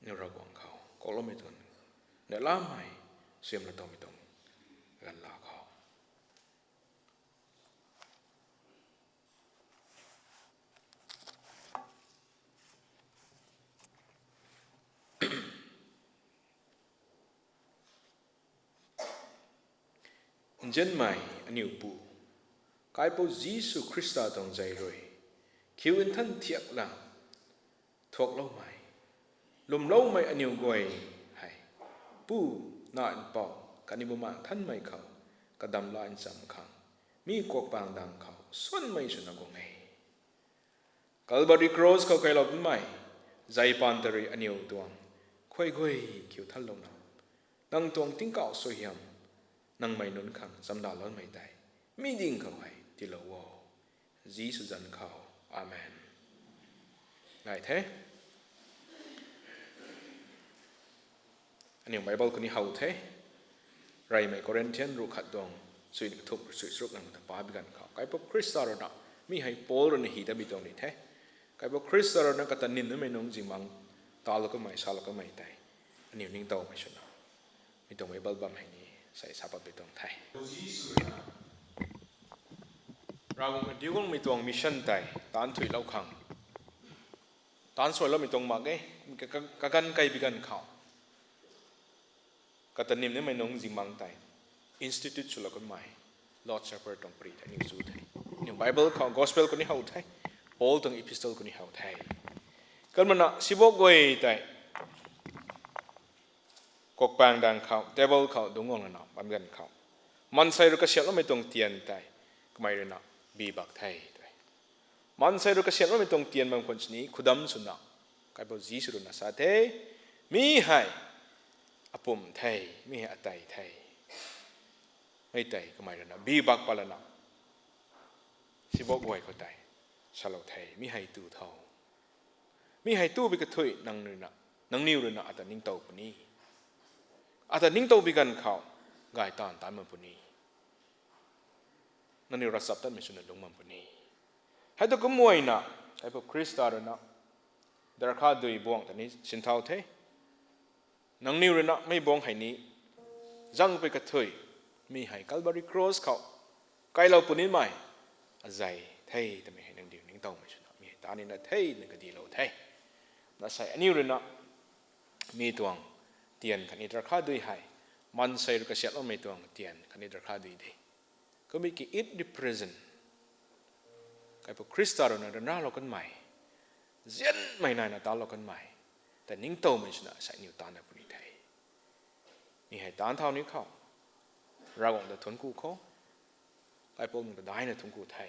Aniu Ravguangc khou kuakloumei tuang, neihlamei, siam la tawmei tuang, ganvla khou. Nzianmei aniu Pu, Kaipouc Jisu Khrista tuang zei rui, khiu nthan thiak la, thuakloumei, lwmloumei aniu guay hei, Pu, Nac, Mpouh khatni Bumaengh Nthanmei khou, kadam la ncham khang, mi kuakpang dang khou suanmei swna guang e. Calvary Cross khou kailou kanmei, zei paan ta rui aniu tuang khuay guay khiu thanlouna, nang tuang tingkauh suaihiam, nangmei nunc khang chamdaloumei tei, mi ding khou hei tiilou o. Jisu zanc khou. Amen. Ngai the. Aniu Bible khou ni how the. Reymei Corinthian ruh khat tuang, sui kathumh, sui charuk nang ta pa bi ganv khou, Kaipouc Khrista rui na, mi hei Paul rui na hy ta bi tuang ni the. Kaipouc Khrista rui na kata nim namei nungc zingbangc talou kamei, salou kamei tei, aniu ningtowmei swna, mi tuang Bible bam hei ni sei sa pat bi tuang the. Ravguangc diu guangmei tuang mission tei taanc thuilou khang, taanc suailoumei tuang mak e, ka, ka, kaganv kei bi ganv khou, kata nim nimei nungc zingbangc tei institute swlou kanmei Lord's Supper tuang pary tei aniu chu the. Aniu Bible khou, Gospel khou ni how the. Paul tuang epistle khou ni how the. Kanmana sibok guay tei kuakpang dang khou, table khou dungc guang lana bam ganv khou, maansei rui kasiamhloumei tuang tian tei kamei rui na bi bak the twe. Maansei rui kasiamhloumei tuang tian bam khwan sini khudam swna, Kaipouc Jisu rui na sa the, mi hei apumc the, mi hei atei the. Mei tei kamei rui na bi bak pat lana, sibok guay khou tei salou the, mi hei tu tho. Mi hei tu bi kathuic nang rui na, nangniw rui na ata ningtow puni. Ata ningtow bi ganv khou, gay taanv taanc bam puni. Nangniw ravchaptatmei swna lungc bam puni. Hei tu kumna, Kaipouc Khrista rui na, darkha dui buangc ta ni sinthau the. Nangniw rui na mei buangc hei ni, zang pui kathuic, mi hei Calvary Cross khou, kailou punimei, azei the twmei hei nangniw ningtowmei swna, mi hei ta nina the, na kadilou the. Na sei aniw rui na, mi tuang tian khatni darkha dui hei, maansei rui kasiamhloumei tuang tian khatni darkha dui de. Kummei ki it represent, Kaipouc Khrista rui na ryanralou kanmei, nzianmei naina talou kanmei, ta ningtowmei swna sei aniw taanna puni the. Mi hei taanc thau ni khou, Ravguangc ta thuanc ku khou, Kaipouc nang ta daina thuanc ku the.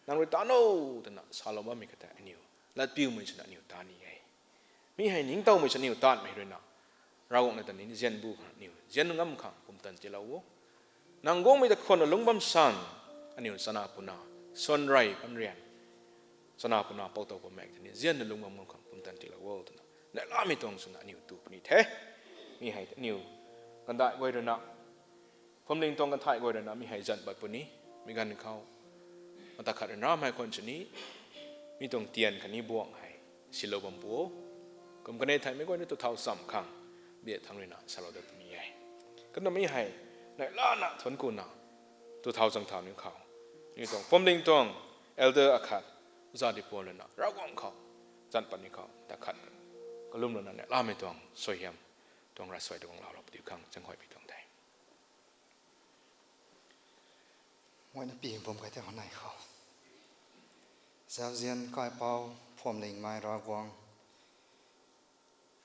Nang rui taanc o twna salou bammei kata aniw, latpiumei swna aniw taanv ni e. Mi hei ningtowmei swna aniw taanmei rui na, Ravguangc na ta ni nzian bu khang aniw nzian ngam khang pumtan tiilou o. Nang guangmei ta khwanna lungc bam san, aniw chana puna, swan rey kan rian, chana puna pou tow pamei ta ni nzianna lungc bam ngam khang pumtan tiilou o twna, neihlamei tuang swna aniw tu puni the. Mi hei aniw, kandai guay rui na, phuamling tuang kanthai guay rui na mi hei zan pat puni, mi ganv khou, mata khat ryanramei khwan sini, mi tuang tian khatni buangc hei, silou bam pu o. Kum kanei theimei guay ni tu thau cham khang, biak thangc rui na salou dat puni e. Kumna mi hei, neihlana thuanc kuna, tu thau chang thau ni khou, mi tuang phuamling tuang, elder akhat, Zadipuan lana Ravguangc khou, zanc patni khou ta khat kalum lana ne lamei tuang suaihiam tuang ravsuai tuang laalou padiu khang chaenghuay pi tuang the. Muaina pi bum kai the hwnei khou, zauzian kaipouc phuamlingmei Ravguangc,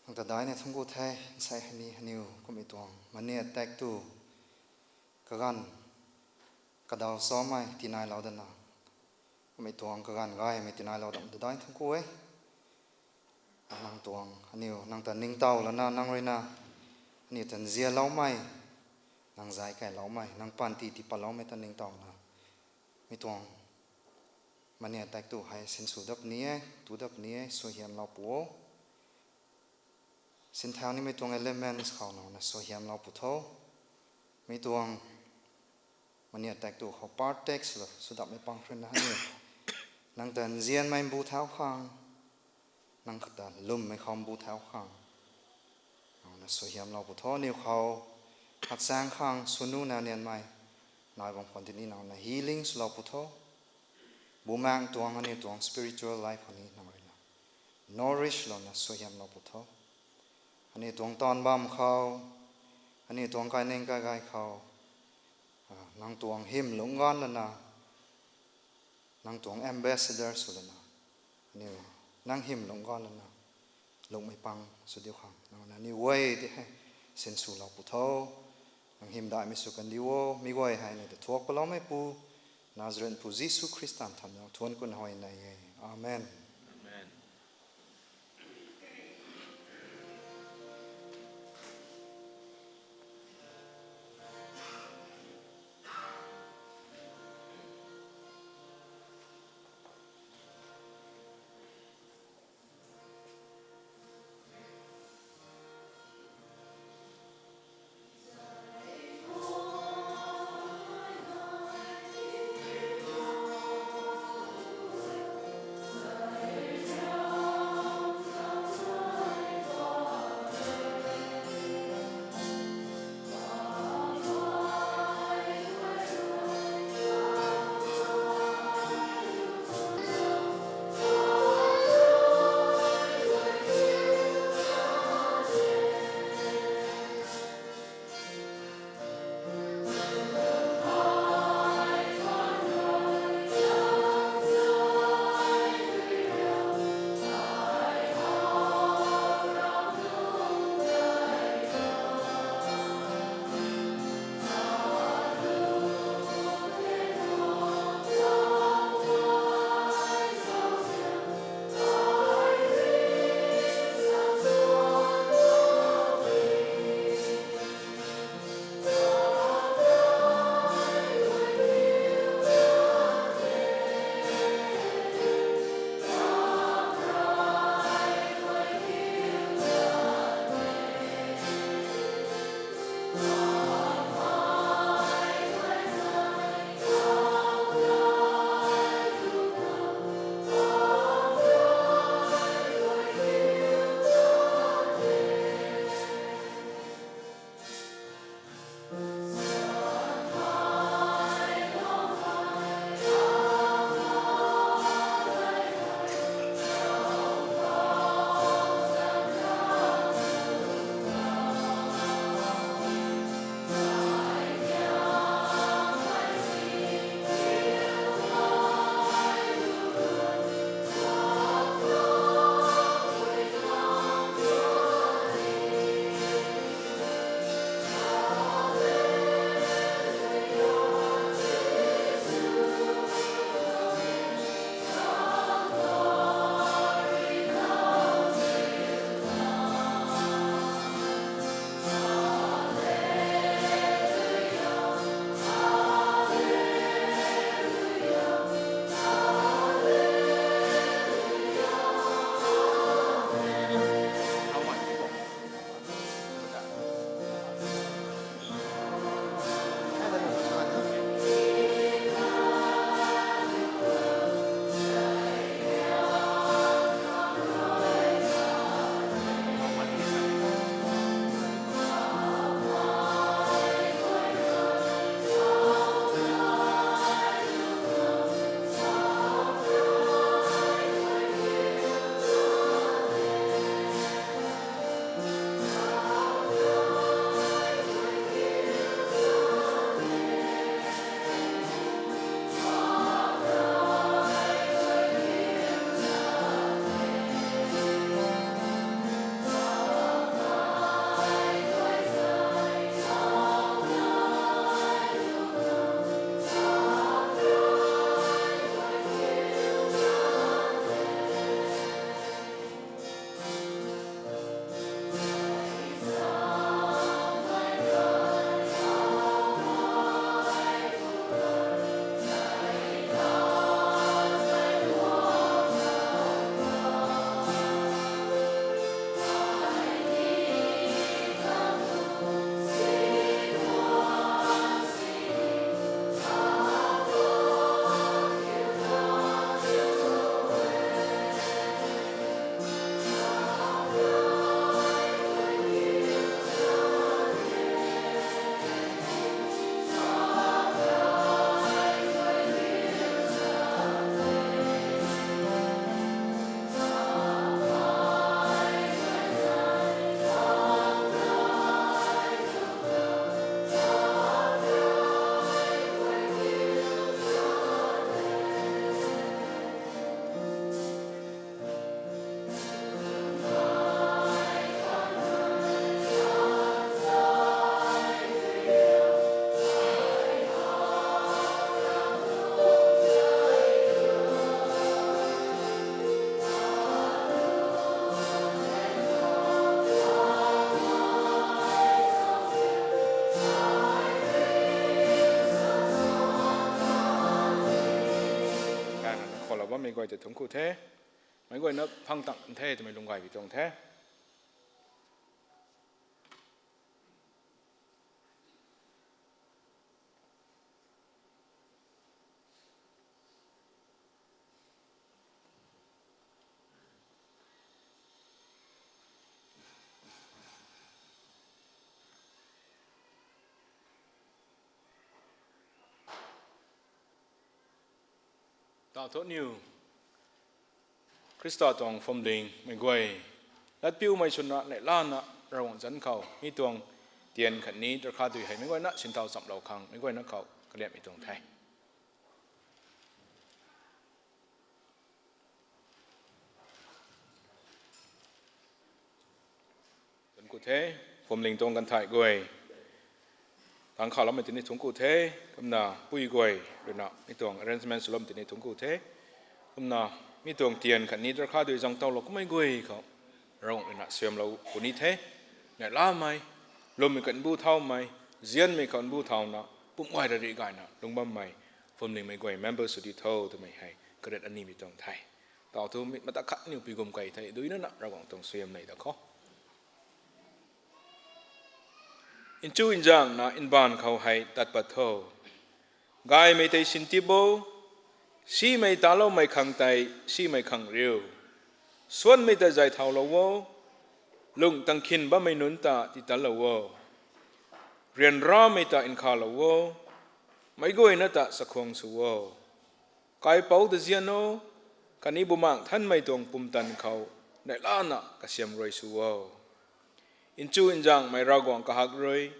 nang ta daina thangc ku the. Nsei hei ni aniw kummei tuang mania tak tu kaganv kadaw samei tinailou dana, kummei tuang kaganv gaymei tinailou dam ta daina thangc ku e. Nang tuang aniw nang ta ningtow lana nang ruina aniw ta nzianloumei, nang zay kailoumei, nang panty tii patloumei ta ningtowna, mi tuang mania tak tu hei sinsw dap ni e, tu dap ni e, suaihiamlou pu o. Sinthau nimei tuang elements khou nang na suaihiamlou pu tho. Mi tuang mania tak tu khou part take swlou swdapmei pang khruina aniw nang ta nzianmei mbu thau khang, nang khata lwmmei khou mbu thau khang, nang na suaihiamlou pu tho. Aniw khou hakchaeng khang swnu na nianmei nai bam khwan tini nang na healing swlou pu tho. Bumaengh tuang aniw tuang spiritual life khou ni nang ruina nourish louna suaihiamlou pu tho. Aniw tuang taanv bam khou, aniw tuang kaining kaigay khou, nang tuang hym lungc ganv lana, nang tuang ambassador sw lana, aniw nang hym lungc ganv lana, lungmei pang sw diu khang nang na aniw guay tei hei sinswlou pu tho. Nang hymdaihmei sw kan diu o. Mi guay hei aniw ta thuak paloumeipu Nazareth pu Jisu Khrista thanna thuanc kuna huayney e. Amen. Mei guay tei thungc ku the. Meic guayna phang tang the twmei lung gay bi tuang the. Tau thu aniu Khrista tuang phuamling mei guay latpiumei swna neihlana Ravguangc zanc khou mi tuang tian khatni tarkha dui hei meic guayna sinthau chamlou khang meic guayna khou kaliammei tuang the. Thungc ku the, phuamling tuang ganvthay guay tang khaloumei tini thungc ku the, kumna pui guay ruina mi tuang arrangement swloumei tini thungc ku the, kumna mi tuang tian khatni tarkha dui zang towlou kummei guay khou Ravguangc ruina suaihiamlou puni the. Neihlamei, lwmmei khatni bu thaumei, nzianmei khatni bu thauna pumc guay rarih gayna lungc bammei phuamlingmei guay member sw di tho twmei hei karet aniw bi tuang the. Tau thu mi mata khat aniu pui gum key the, duinana Ravguangc tuang suaihiam nei da khou. Nchu nzangna mbaanv khou hei tat pat tho. Gaymei tei sintip o, simei taloumei khang tei simei khang riu. Suanmei ta zay thaulou o, lung tangkhin bammei nunc ta titanlou o. Ryanramei ta nkhavlou o, meic guayna ta chakhwang sw o. Kaipouc ta nzian o, khatni Bumaengh Nthanmei tuang pumtan khou neihlana kasiam rui sw o. Nchu nzangmei Ravguangc kahak rui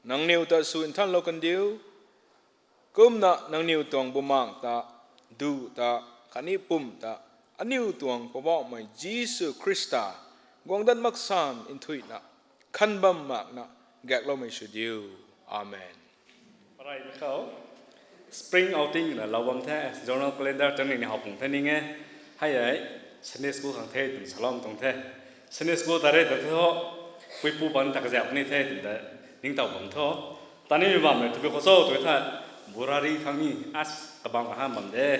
nangniw ta sw nthanlou kandiu. Kumna nangniw tuang bumaengh ta, duh ta, khatni pumc ta, aniu tuang Poubauhmei Jisu Khrista guangcdic maksan nthuihna, khan bam makna, gaekloumei sw diu. Amen. Arai khou, spring outing na lou bam the, journal calendar tang ni how pung the ning e. Hei hei, Sunday school khang the twna salou tuang the. Sunday school ta rui ta thu, puipu pang ta kaziap ni the twna ningtow bam tho. Tanimei bammei twbi khou cho tw the, burari khang ni, as, kabam kaham bam de.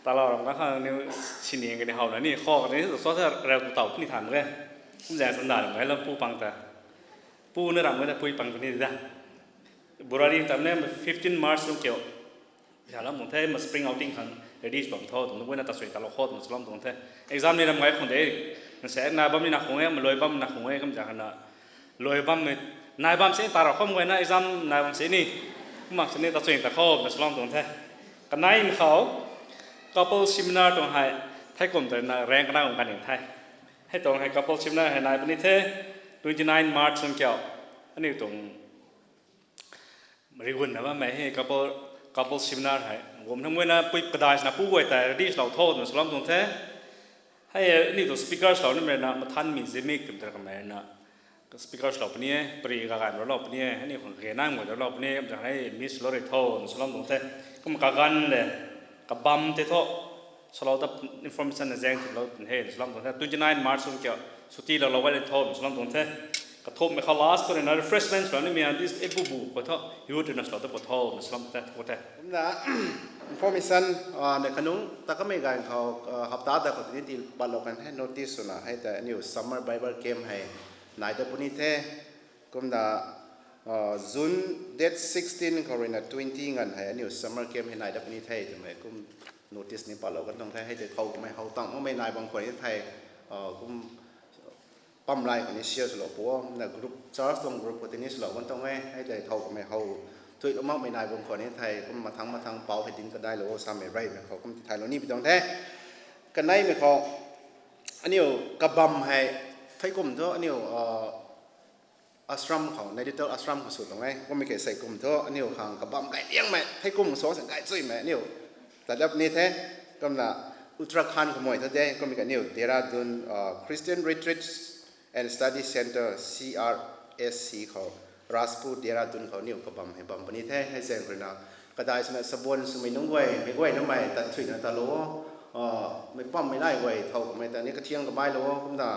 Talou ram ka khang ni, sini kani howna ni, khou kani, so the, rau taw ni than ge. Kumzaeng sanda ram ge, lam pu pang ta. Pu na ram ge ta pui pang puni da. Burari tam ne, fifteen March nung kiu. Sa lam tuang the, ma spring outing khang ready bam tho, twna guayna ta sui talou khou, twna salou tuang the. Exam ni ram ngai khang de, nse nai bam ni na khang e, ma lui bam na khang e, kumzaeng na. Lui bam ni, nai bam se ta rau khou guayna exam nai bam se ni. Kumna se ni ta sui ta khou, twna salou tuang the. Kanei mi khou, couple seminar tuang hei, thei kum ta na rank kana kum kan ni the. Hei tuang hei couple seminar hei nai puni the, twenty nine March nung kiu. Aniu tuang rigunna bammei hei couple, couple seminar hei. Gum nang guayna pui kadai sina pu guay tei ready lou tho twna salou tuang the. Hei, aniu tuang speakers lou nimei na Mathanmi Zimik twmei ta kamei na speakers lou puni e, pari kaganv rou lou puni e, aniu khang kage nang guay rou lou puni e, kumzaeng hei miss lou rui tho twna salou tuang the. Kum kaganv le, kabam tei thu, salou ta information na zaeng thulou twna hei, twna salou tuang the. Twenty nine March nung kiu, suti lou lou gay le tho twna salou tuang the. Kathumhmei khou last khou rui na refreshments lou nimei a, this e bubu khou thu, youth rui na salou ta pu tho twna salou tuang the, khou the. Kumna, information, ah, ne khanung, ta kamei ganv khou, ah, hapta ta khou tini ti patlou kan the, notice swna hei ta aniu summer Bible camp hei nai ta puni the. Kumna, ah, June date sixteen khou rui na twenty nganv hei aniu summer camp hei nai ta puni the twmei kum notice ni patlou kan tuang the, hei tei thow kamei how tang makmei nai bam khwan ni the, ah, kum pamlay khou ni share swlou pu o, na group, church tuang group khou tini swlou kan tuang e, hei tei thow kamei how thuilou makmei nai bam khwan ni the, kum mathang mathang pau hei dinc kadailou o, samei reymei khou kum tithaylou ni pi tuang the. Kaneimei khou, aniu kabam hei, thei kum thu aniu, ah, ashram khou, Nainital ashram khou sw tuang e, kummei khe sei kum thu aniu khang kabam gay liangmei, thei kum suang sing gay chuimei aniu tat dap ni the, kumna Uttarakhand khou mei thu de, kummei kaniu Dehradun, ah, Christian Retreat and Study Centre, C R S C khou, Rajpur Dehradun khou aniu kabam hei bam puni the, hei zaeng rui na, kadai swna sabuan swmei nunc guay, mei guay namei tat thuina talou o, ah, mei pammei nai guay thow kamei ta ni kathiang kabailou o, kumna,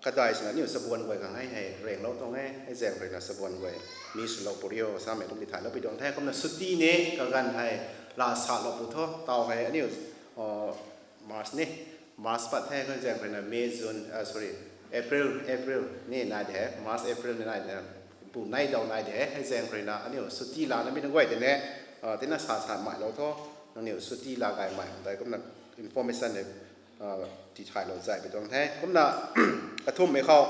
kadai swna aniu sabuan guay khang hei hei renglou tuang e, hei zaeng rui na sabuan guay mi swlou pu rio, samei kum tithaylou pi tuang the, kumna suti ni kaganv hei la salou pu tho, taw hei aniu March ni, March pat the, hei zaeng khou ruina May, June, sorry, April, April ni nai de, March, April ni nai de, pu nai daw nai de, hei zaeng khou ruina aniu suti lana mi nunc guay tei ni, tina sa sa mailou tho, nangniw suti la gaymei tei kumna information tei tithaylou zay pi tuang the. Kumna kathumhmei khou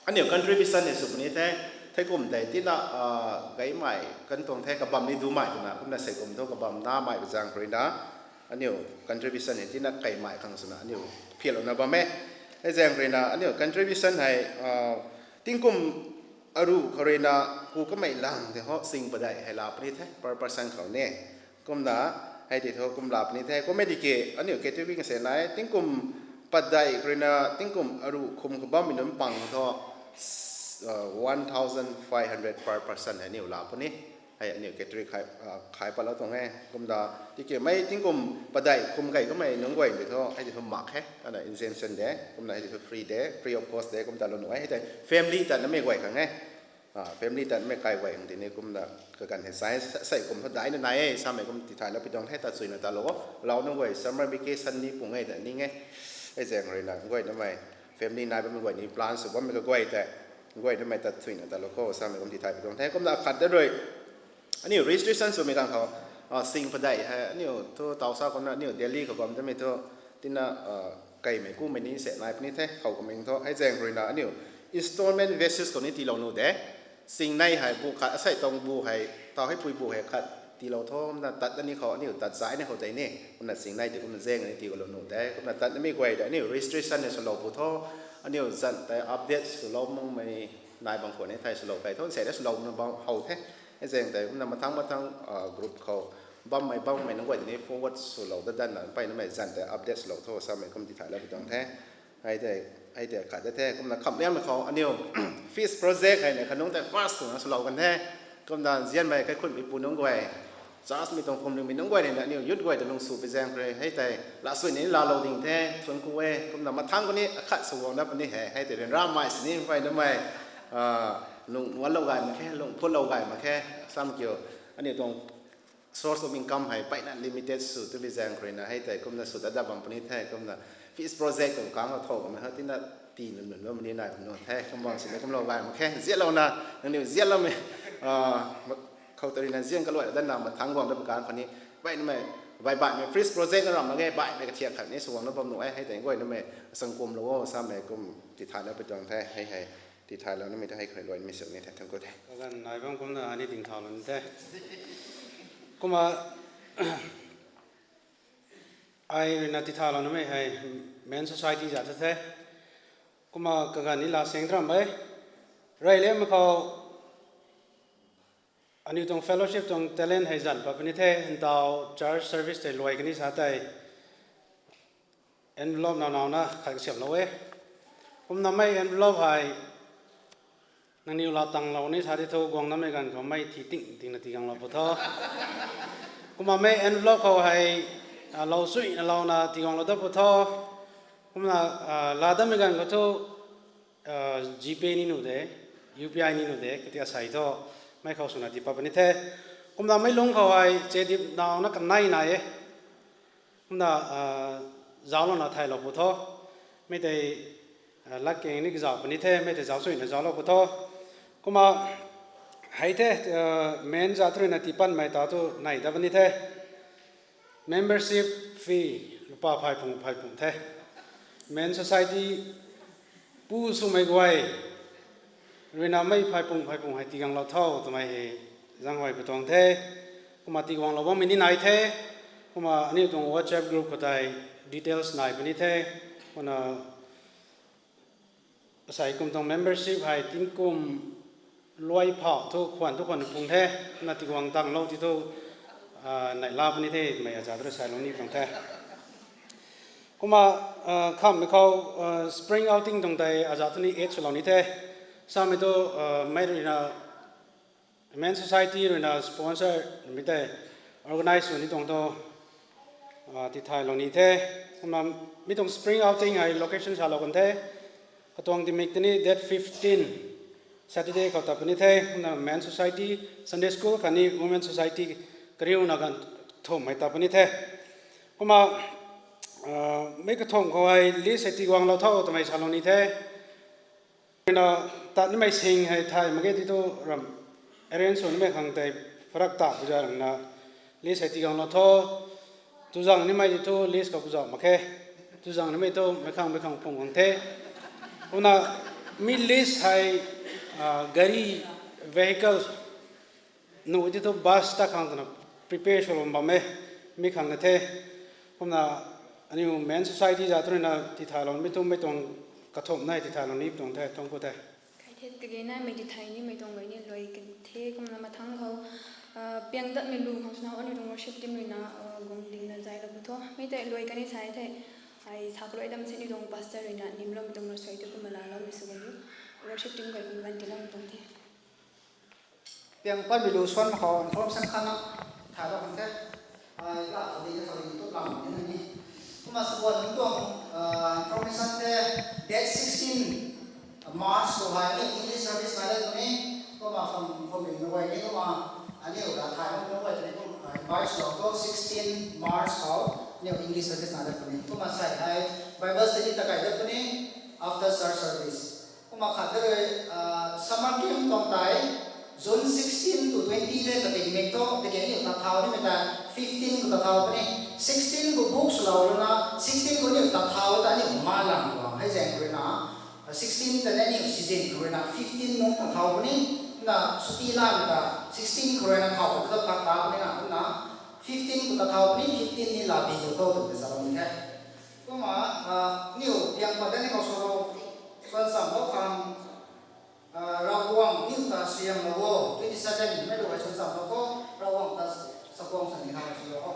aniu contribution ni sw puni the, theikum tei tina gaymei kan tuang the, kabam ni dumei twna, kumna seikum thu kabam namei pu zaeng khou ruina aniu contribution hei tina kaimei khang swna aniu phialouna bam e. Hei zaeng khou ruina aniu contribution hei tingkum aruh khou ruina ku kamei lang tei ho sing padeih hei la puni the per person khou ni. Kumna hei tei thu kum la puni the. Kummei di ke aniu category kase nai, tingkum padeih khou ruina tingkum aruh khum khou bammei nunc pang thu one thousand five hundred per person hei aniu la puni. Hei aniu category khai patlou tuang e. Kumna tikimei tingkum padeih khum kei kamei nunc guay tei thu hei tei thu mak khe, ana exemption de, kumna hei tei thu free de, free of cost de, kum ta lou nuh e. Hei tei family tatnamei guay khang e. Family tatnamei kai guay khang tini kumna kaganv hei sai, seikum thu daina nai e samei kum tithaylou pi tuang the. Tat suina tatlou o, lau nunc guay summer vacation ni pung e ta ning e. Hei zaeng ruina guay namei family nai bammei guay ni plan sw bammei kaguay tei guay namei tat suina tatlou kho samei kum tithay pi tuang the. Kumna khat da rui aniu registration swmei ganv khou sing padeih hei aniu thu taw sa kumna aniu Delhi khou bam tamei thu tina kaimei kumei ni se nai puni the, khou kamei thu. Hei zaeng ruina aniu installment basis khou ni tiilou nuh de. Sing nei hei bu khat asei tuang bu hei, taw hei pui bu hei khat tiilou tho, kumna tat ani khou aniu tat zay ni khou tei ni, kumna sing nei tei kumna zaeng ni tiilou nuh de. Kumna tatnamei guay tei aniu registration ni swlou pu tho, aniu zan tei update swlou makmei nai bang khou ni thei swlou kei tho, nse de swlouna bam how the. Hei zaeng tei kumna mathang mathang group khou bammei bammei nunc guay tei ni forward swlou dat danna peyna mei zan tei update swlou tho samei kum tithaylou pi tuang the. Hei tei khat da the. Kumna khamhliangmei khou aniu FISH project hei ni khanungc tei first swna swlou kan the. Kumna nzianmei kaikhunmei pu nunc guay, church mei tuang phwamlingmei nunc guay rina aniu youth guay ta lung sw pi zaeng khou rui hei tei laa sui ni laalou ding the, thuanc ku e. Kumna mathang khou ni akhat sw guang dat puni hei, hei tei ryanramei sini peyna mei lung nuanlou gay mak khe, lung phutlou gay mak khe, sam kiu. Aniu tuang source of income hei peyna limited sw twbi zaeng khou ruina hei tei kumna sw dat dat bam puni the. Kumna FISH project tuang kang khou thow kamei hei tina tii nunc nunc bammei ni nai bam nuh the. Kum bam sini kumlou gay mak khe, ziatlouna nangniw ziatloumei khou ta ruina zian kaluai datna mathang guang dat pu kang khou ni peyna mei baih baihmei FISH project na ram mak ge, baihmei kathiak khat ni sw guang dat bam nuh e. Hei tei guay namei asang kumlou o samei kum tithaylou pi tuang the. Hei hei tithaylou namei ta hei khou rui luaimei sw ni the, thuanc ku the. Kaganv nai bam kumna ani dingthaulou ni the. Kumna ai ruina tithaylou namei hei Men Society za thu the. Kumna kaganv ni laa seng tram e. Rey liammei khou aniu tuang fellowship tuang talent hei zan pat puni the, ntaw church service tei luai kani sa tei envelope naw naw na khat kasiamhlou e. Kumna mei envelope hei nangniw laa tanglou ni sa di thu guang namei ganv khou mei thi ting tingna tiganglou pu tho. Kumna mei envelope khou hei lou suina louna tiganglou dat pu tho. Kumna laa datmei ganv khou thu GPay ni nuh de, UPI ni nuh de, kati asei thu mei khou swna tii pat puni the. Kumna mei lungc khou hei chedip naw na kanei nai e. Kumna zauclouna thaylou pu tho. Mei tei latkaeng ni kazauh puni the, mei tei zauc suina zauclou pu tho. Kumna hei the, Men za thu ruina tii patmei ta thu nei dat puni the. Membership fee lupa phey pung phey pung the. Men Society pu swmei guay ruina mei phey pung phey pung hei tiganglou tho twmei hei zaenghuay pu tuang the. Kumna tiganglou bammei ni nai the. Kumna aniu tuang WhatsApp group khou tei details nai puni the. Kumna asei kum tuang membership hei tingkum luai phau thu khwan thu khwan pung the. Kumna tiguang tanglou ti thu neihla puni the twmei aza thu rui salou ni tuang the. Kumna khamhmei khou spring outing tuang tei aza thu ni add swlou ni the. Samei thu mei ruina Men Society ruina sponsor mei tei organize sw ni tuang thu tithaylou ni the. Kumna mi tuang spring outing hei location salou kan the. Katuang timik tini date fifteen Saturday khou tat puni the. Kumna Men Society, Sunday School khatni Women Society kariuna ganv thumhmei tat puni the. Kumna Mei kathumh khou hei list hei tiguanglou tho twmei salou ni the. Na tat nimei sing hei thay mak ge ti thu ram arrange sw nimei khang tei pharak ta pu za rangna list hei tiguanglou tho. Tuzang nimei ti thu list khou puzauh mak khe. Tuzang nimei thu meic khang meic khang phung guang the. Kumna mi list hei gari, vehicle, nu ti thu bus ta khang twna prepare swlou bam e, mi khang na the. Kumna aniu Men Society za tu ruina tithaylou nimei thu mei tuang kathumh na tithaylou ni tuang the, thuanc ku the. Kai the, kage naimei tithai nimei tuang gay ni luai kan the. Kumna mathangc khou piang datmei lu khang swna aniu tuang worship team ruina guang dingna zaylou pu tho. Mei tei luai kan ni sa the. Ai sa kaluai dam se aniu tuang pastor ruina nimloumei tuang na suai tu kumna laaloumei sw kan di. Worship team guay kum gan tiloumei tuang the. Piang patmei lu swan khou information khatna thaylou kan the. Ai la khou ding khou ding tu lam ni na ni. Kumna sabuan nunc tuang information the, date sixteen March khou hei aniu English service nai dat puni. Kumna kham kham ling na guay ni kumna aniu la thay nunc guay tei ni kum invite swlou tho, sixteen March khou aniu English service nai dat puni. Kumna sei hei Bible study ta kai dat puni after church service. Kumna khat de rui summer camp tuang tei June sixteen to twenty de kating mek tho, tiki aniu ta thau nimei ta fifteen khou ta thau puni. Sixteen khou book swlou lana sixteen khou aniu ta thau ta aniu ma lang tuang hei zaeng khou ruina sixteen ta aniu season khou ruina fifteen nung ta thau puni. Na suti lamei ta sixteen khou ruina thau khou ta khat ta puni na kumna fifteen khou ta thau puni, fifteen ni la bi khou tho twmei salou ni the. Kumna aniu piang pat dat ni khou swlou, swan chamlou khang Ravguangc niw ta suaihiamlou o, twenty seven mei lu hei swan chamlou kho, Ravguangc ta chakhwang sa ni khang swlou kho.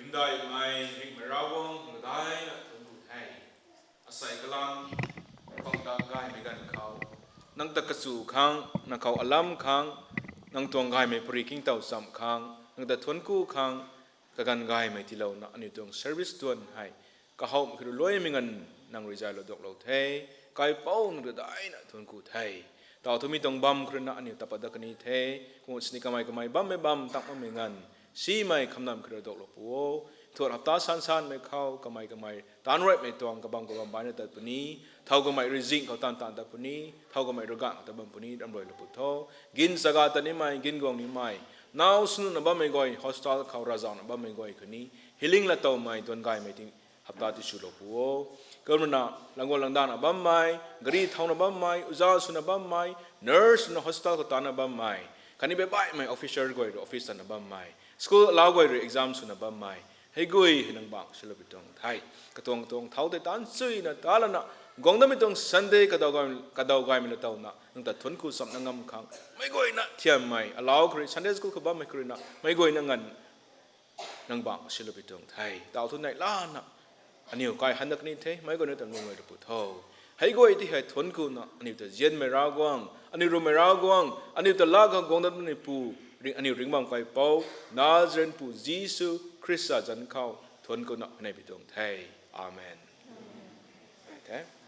Hymdaihmei ringhmei Ravguangc, nang ta daina thuanc ku the. Asei kalam, pang ta gaymei ganv khou nang ta kachu khang, nang khou alam khang, nang tuang gaymei pary khing tow chamh khang, nang ta thuanc ku khang, kaganv gaymei tiilouna aniu tuang service tuan hei kahowmei khou rui luaimei nganv nang rui zaylou duaklou the. Kaipouc, nang ta daina thuanc ku the. Taw thumei tuang bam khou ruina aniu tapa dat kan ni the. Kum sini kamei kamei bammei bam tang makmei nganv, simei khamnam khou rui duaklou pu o. Thuat hapta san sanmei khou kamei kamei taanc ruaimei tuang kabam kabam baina tat puni, thow kamei rui zing khou taanv taanv tat puni, thow kamei rui ganv khou tat bam puni, ramruailou pu tho. Gin chaga tat nimei, gin guang nimei, Naw swnuna bammei guay, hospital khou ravzauhna bammei guay khatni healing latowmei tuang gaymei ti hapta ti swlou pu o. Kumna langguan langdana bammei, gari thauna bammei, uza swna bammei, nurse swna hospital khou tana bammei, khatni baibaihmei officer guay rui office tana bammei, school alau guay rui exam swna bammei, hei guay hei nang bang silou pi tuang the. Katuang katuang thau tei taanc chuyna talana guang damei tuang Sunday kadaw gay, kadaw gaymei latowna nang ta thuanc ku chamna ngam khang, meic guayna thiammei alau khou rui Sunday school khou bammei khou ruina meic guayna nganv nang bang silou pi tuang the. Tau thu neih lana aniu kai han dat ni the, meic guayna ta lung gay ra pu tho. Hei guay ti hei thuanc kuna aniu ta zianmei Ravguangc, aniu rummei Ravguangc, aniu ta laa khang guang dat ni pu, aniu ringc bam kaipouc Nazareth pu Jisu Khrista zanc khou thuanc kuna kanei pi tuang the. Amen. The.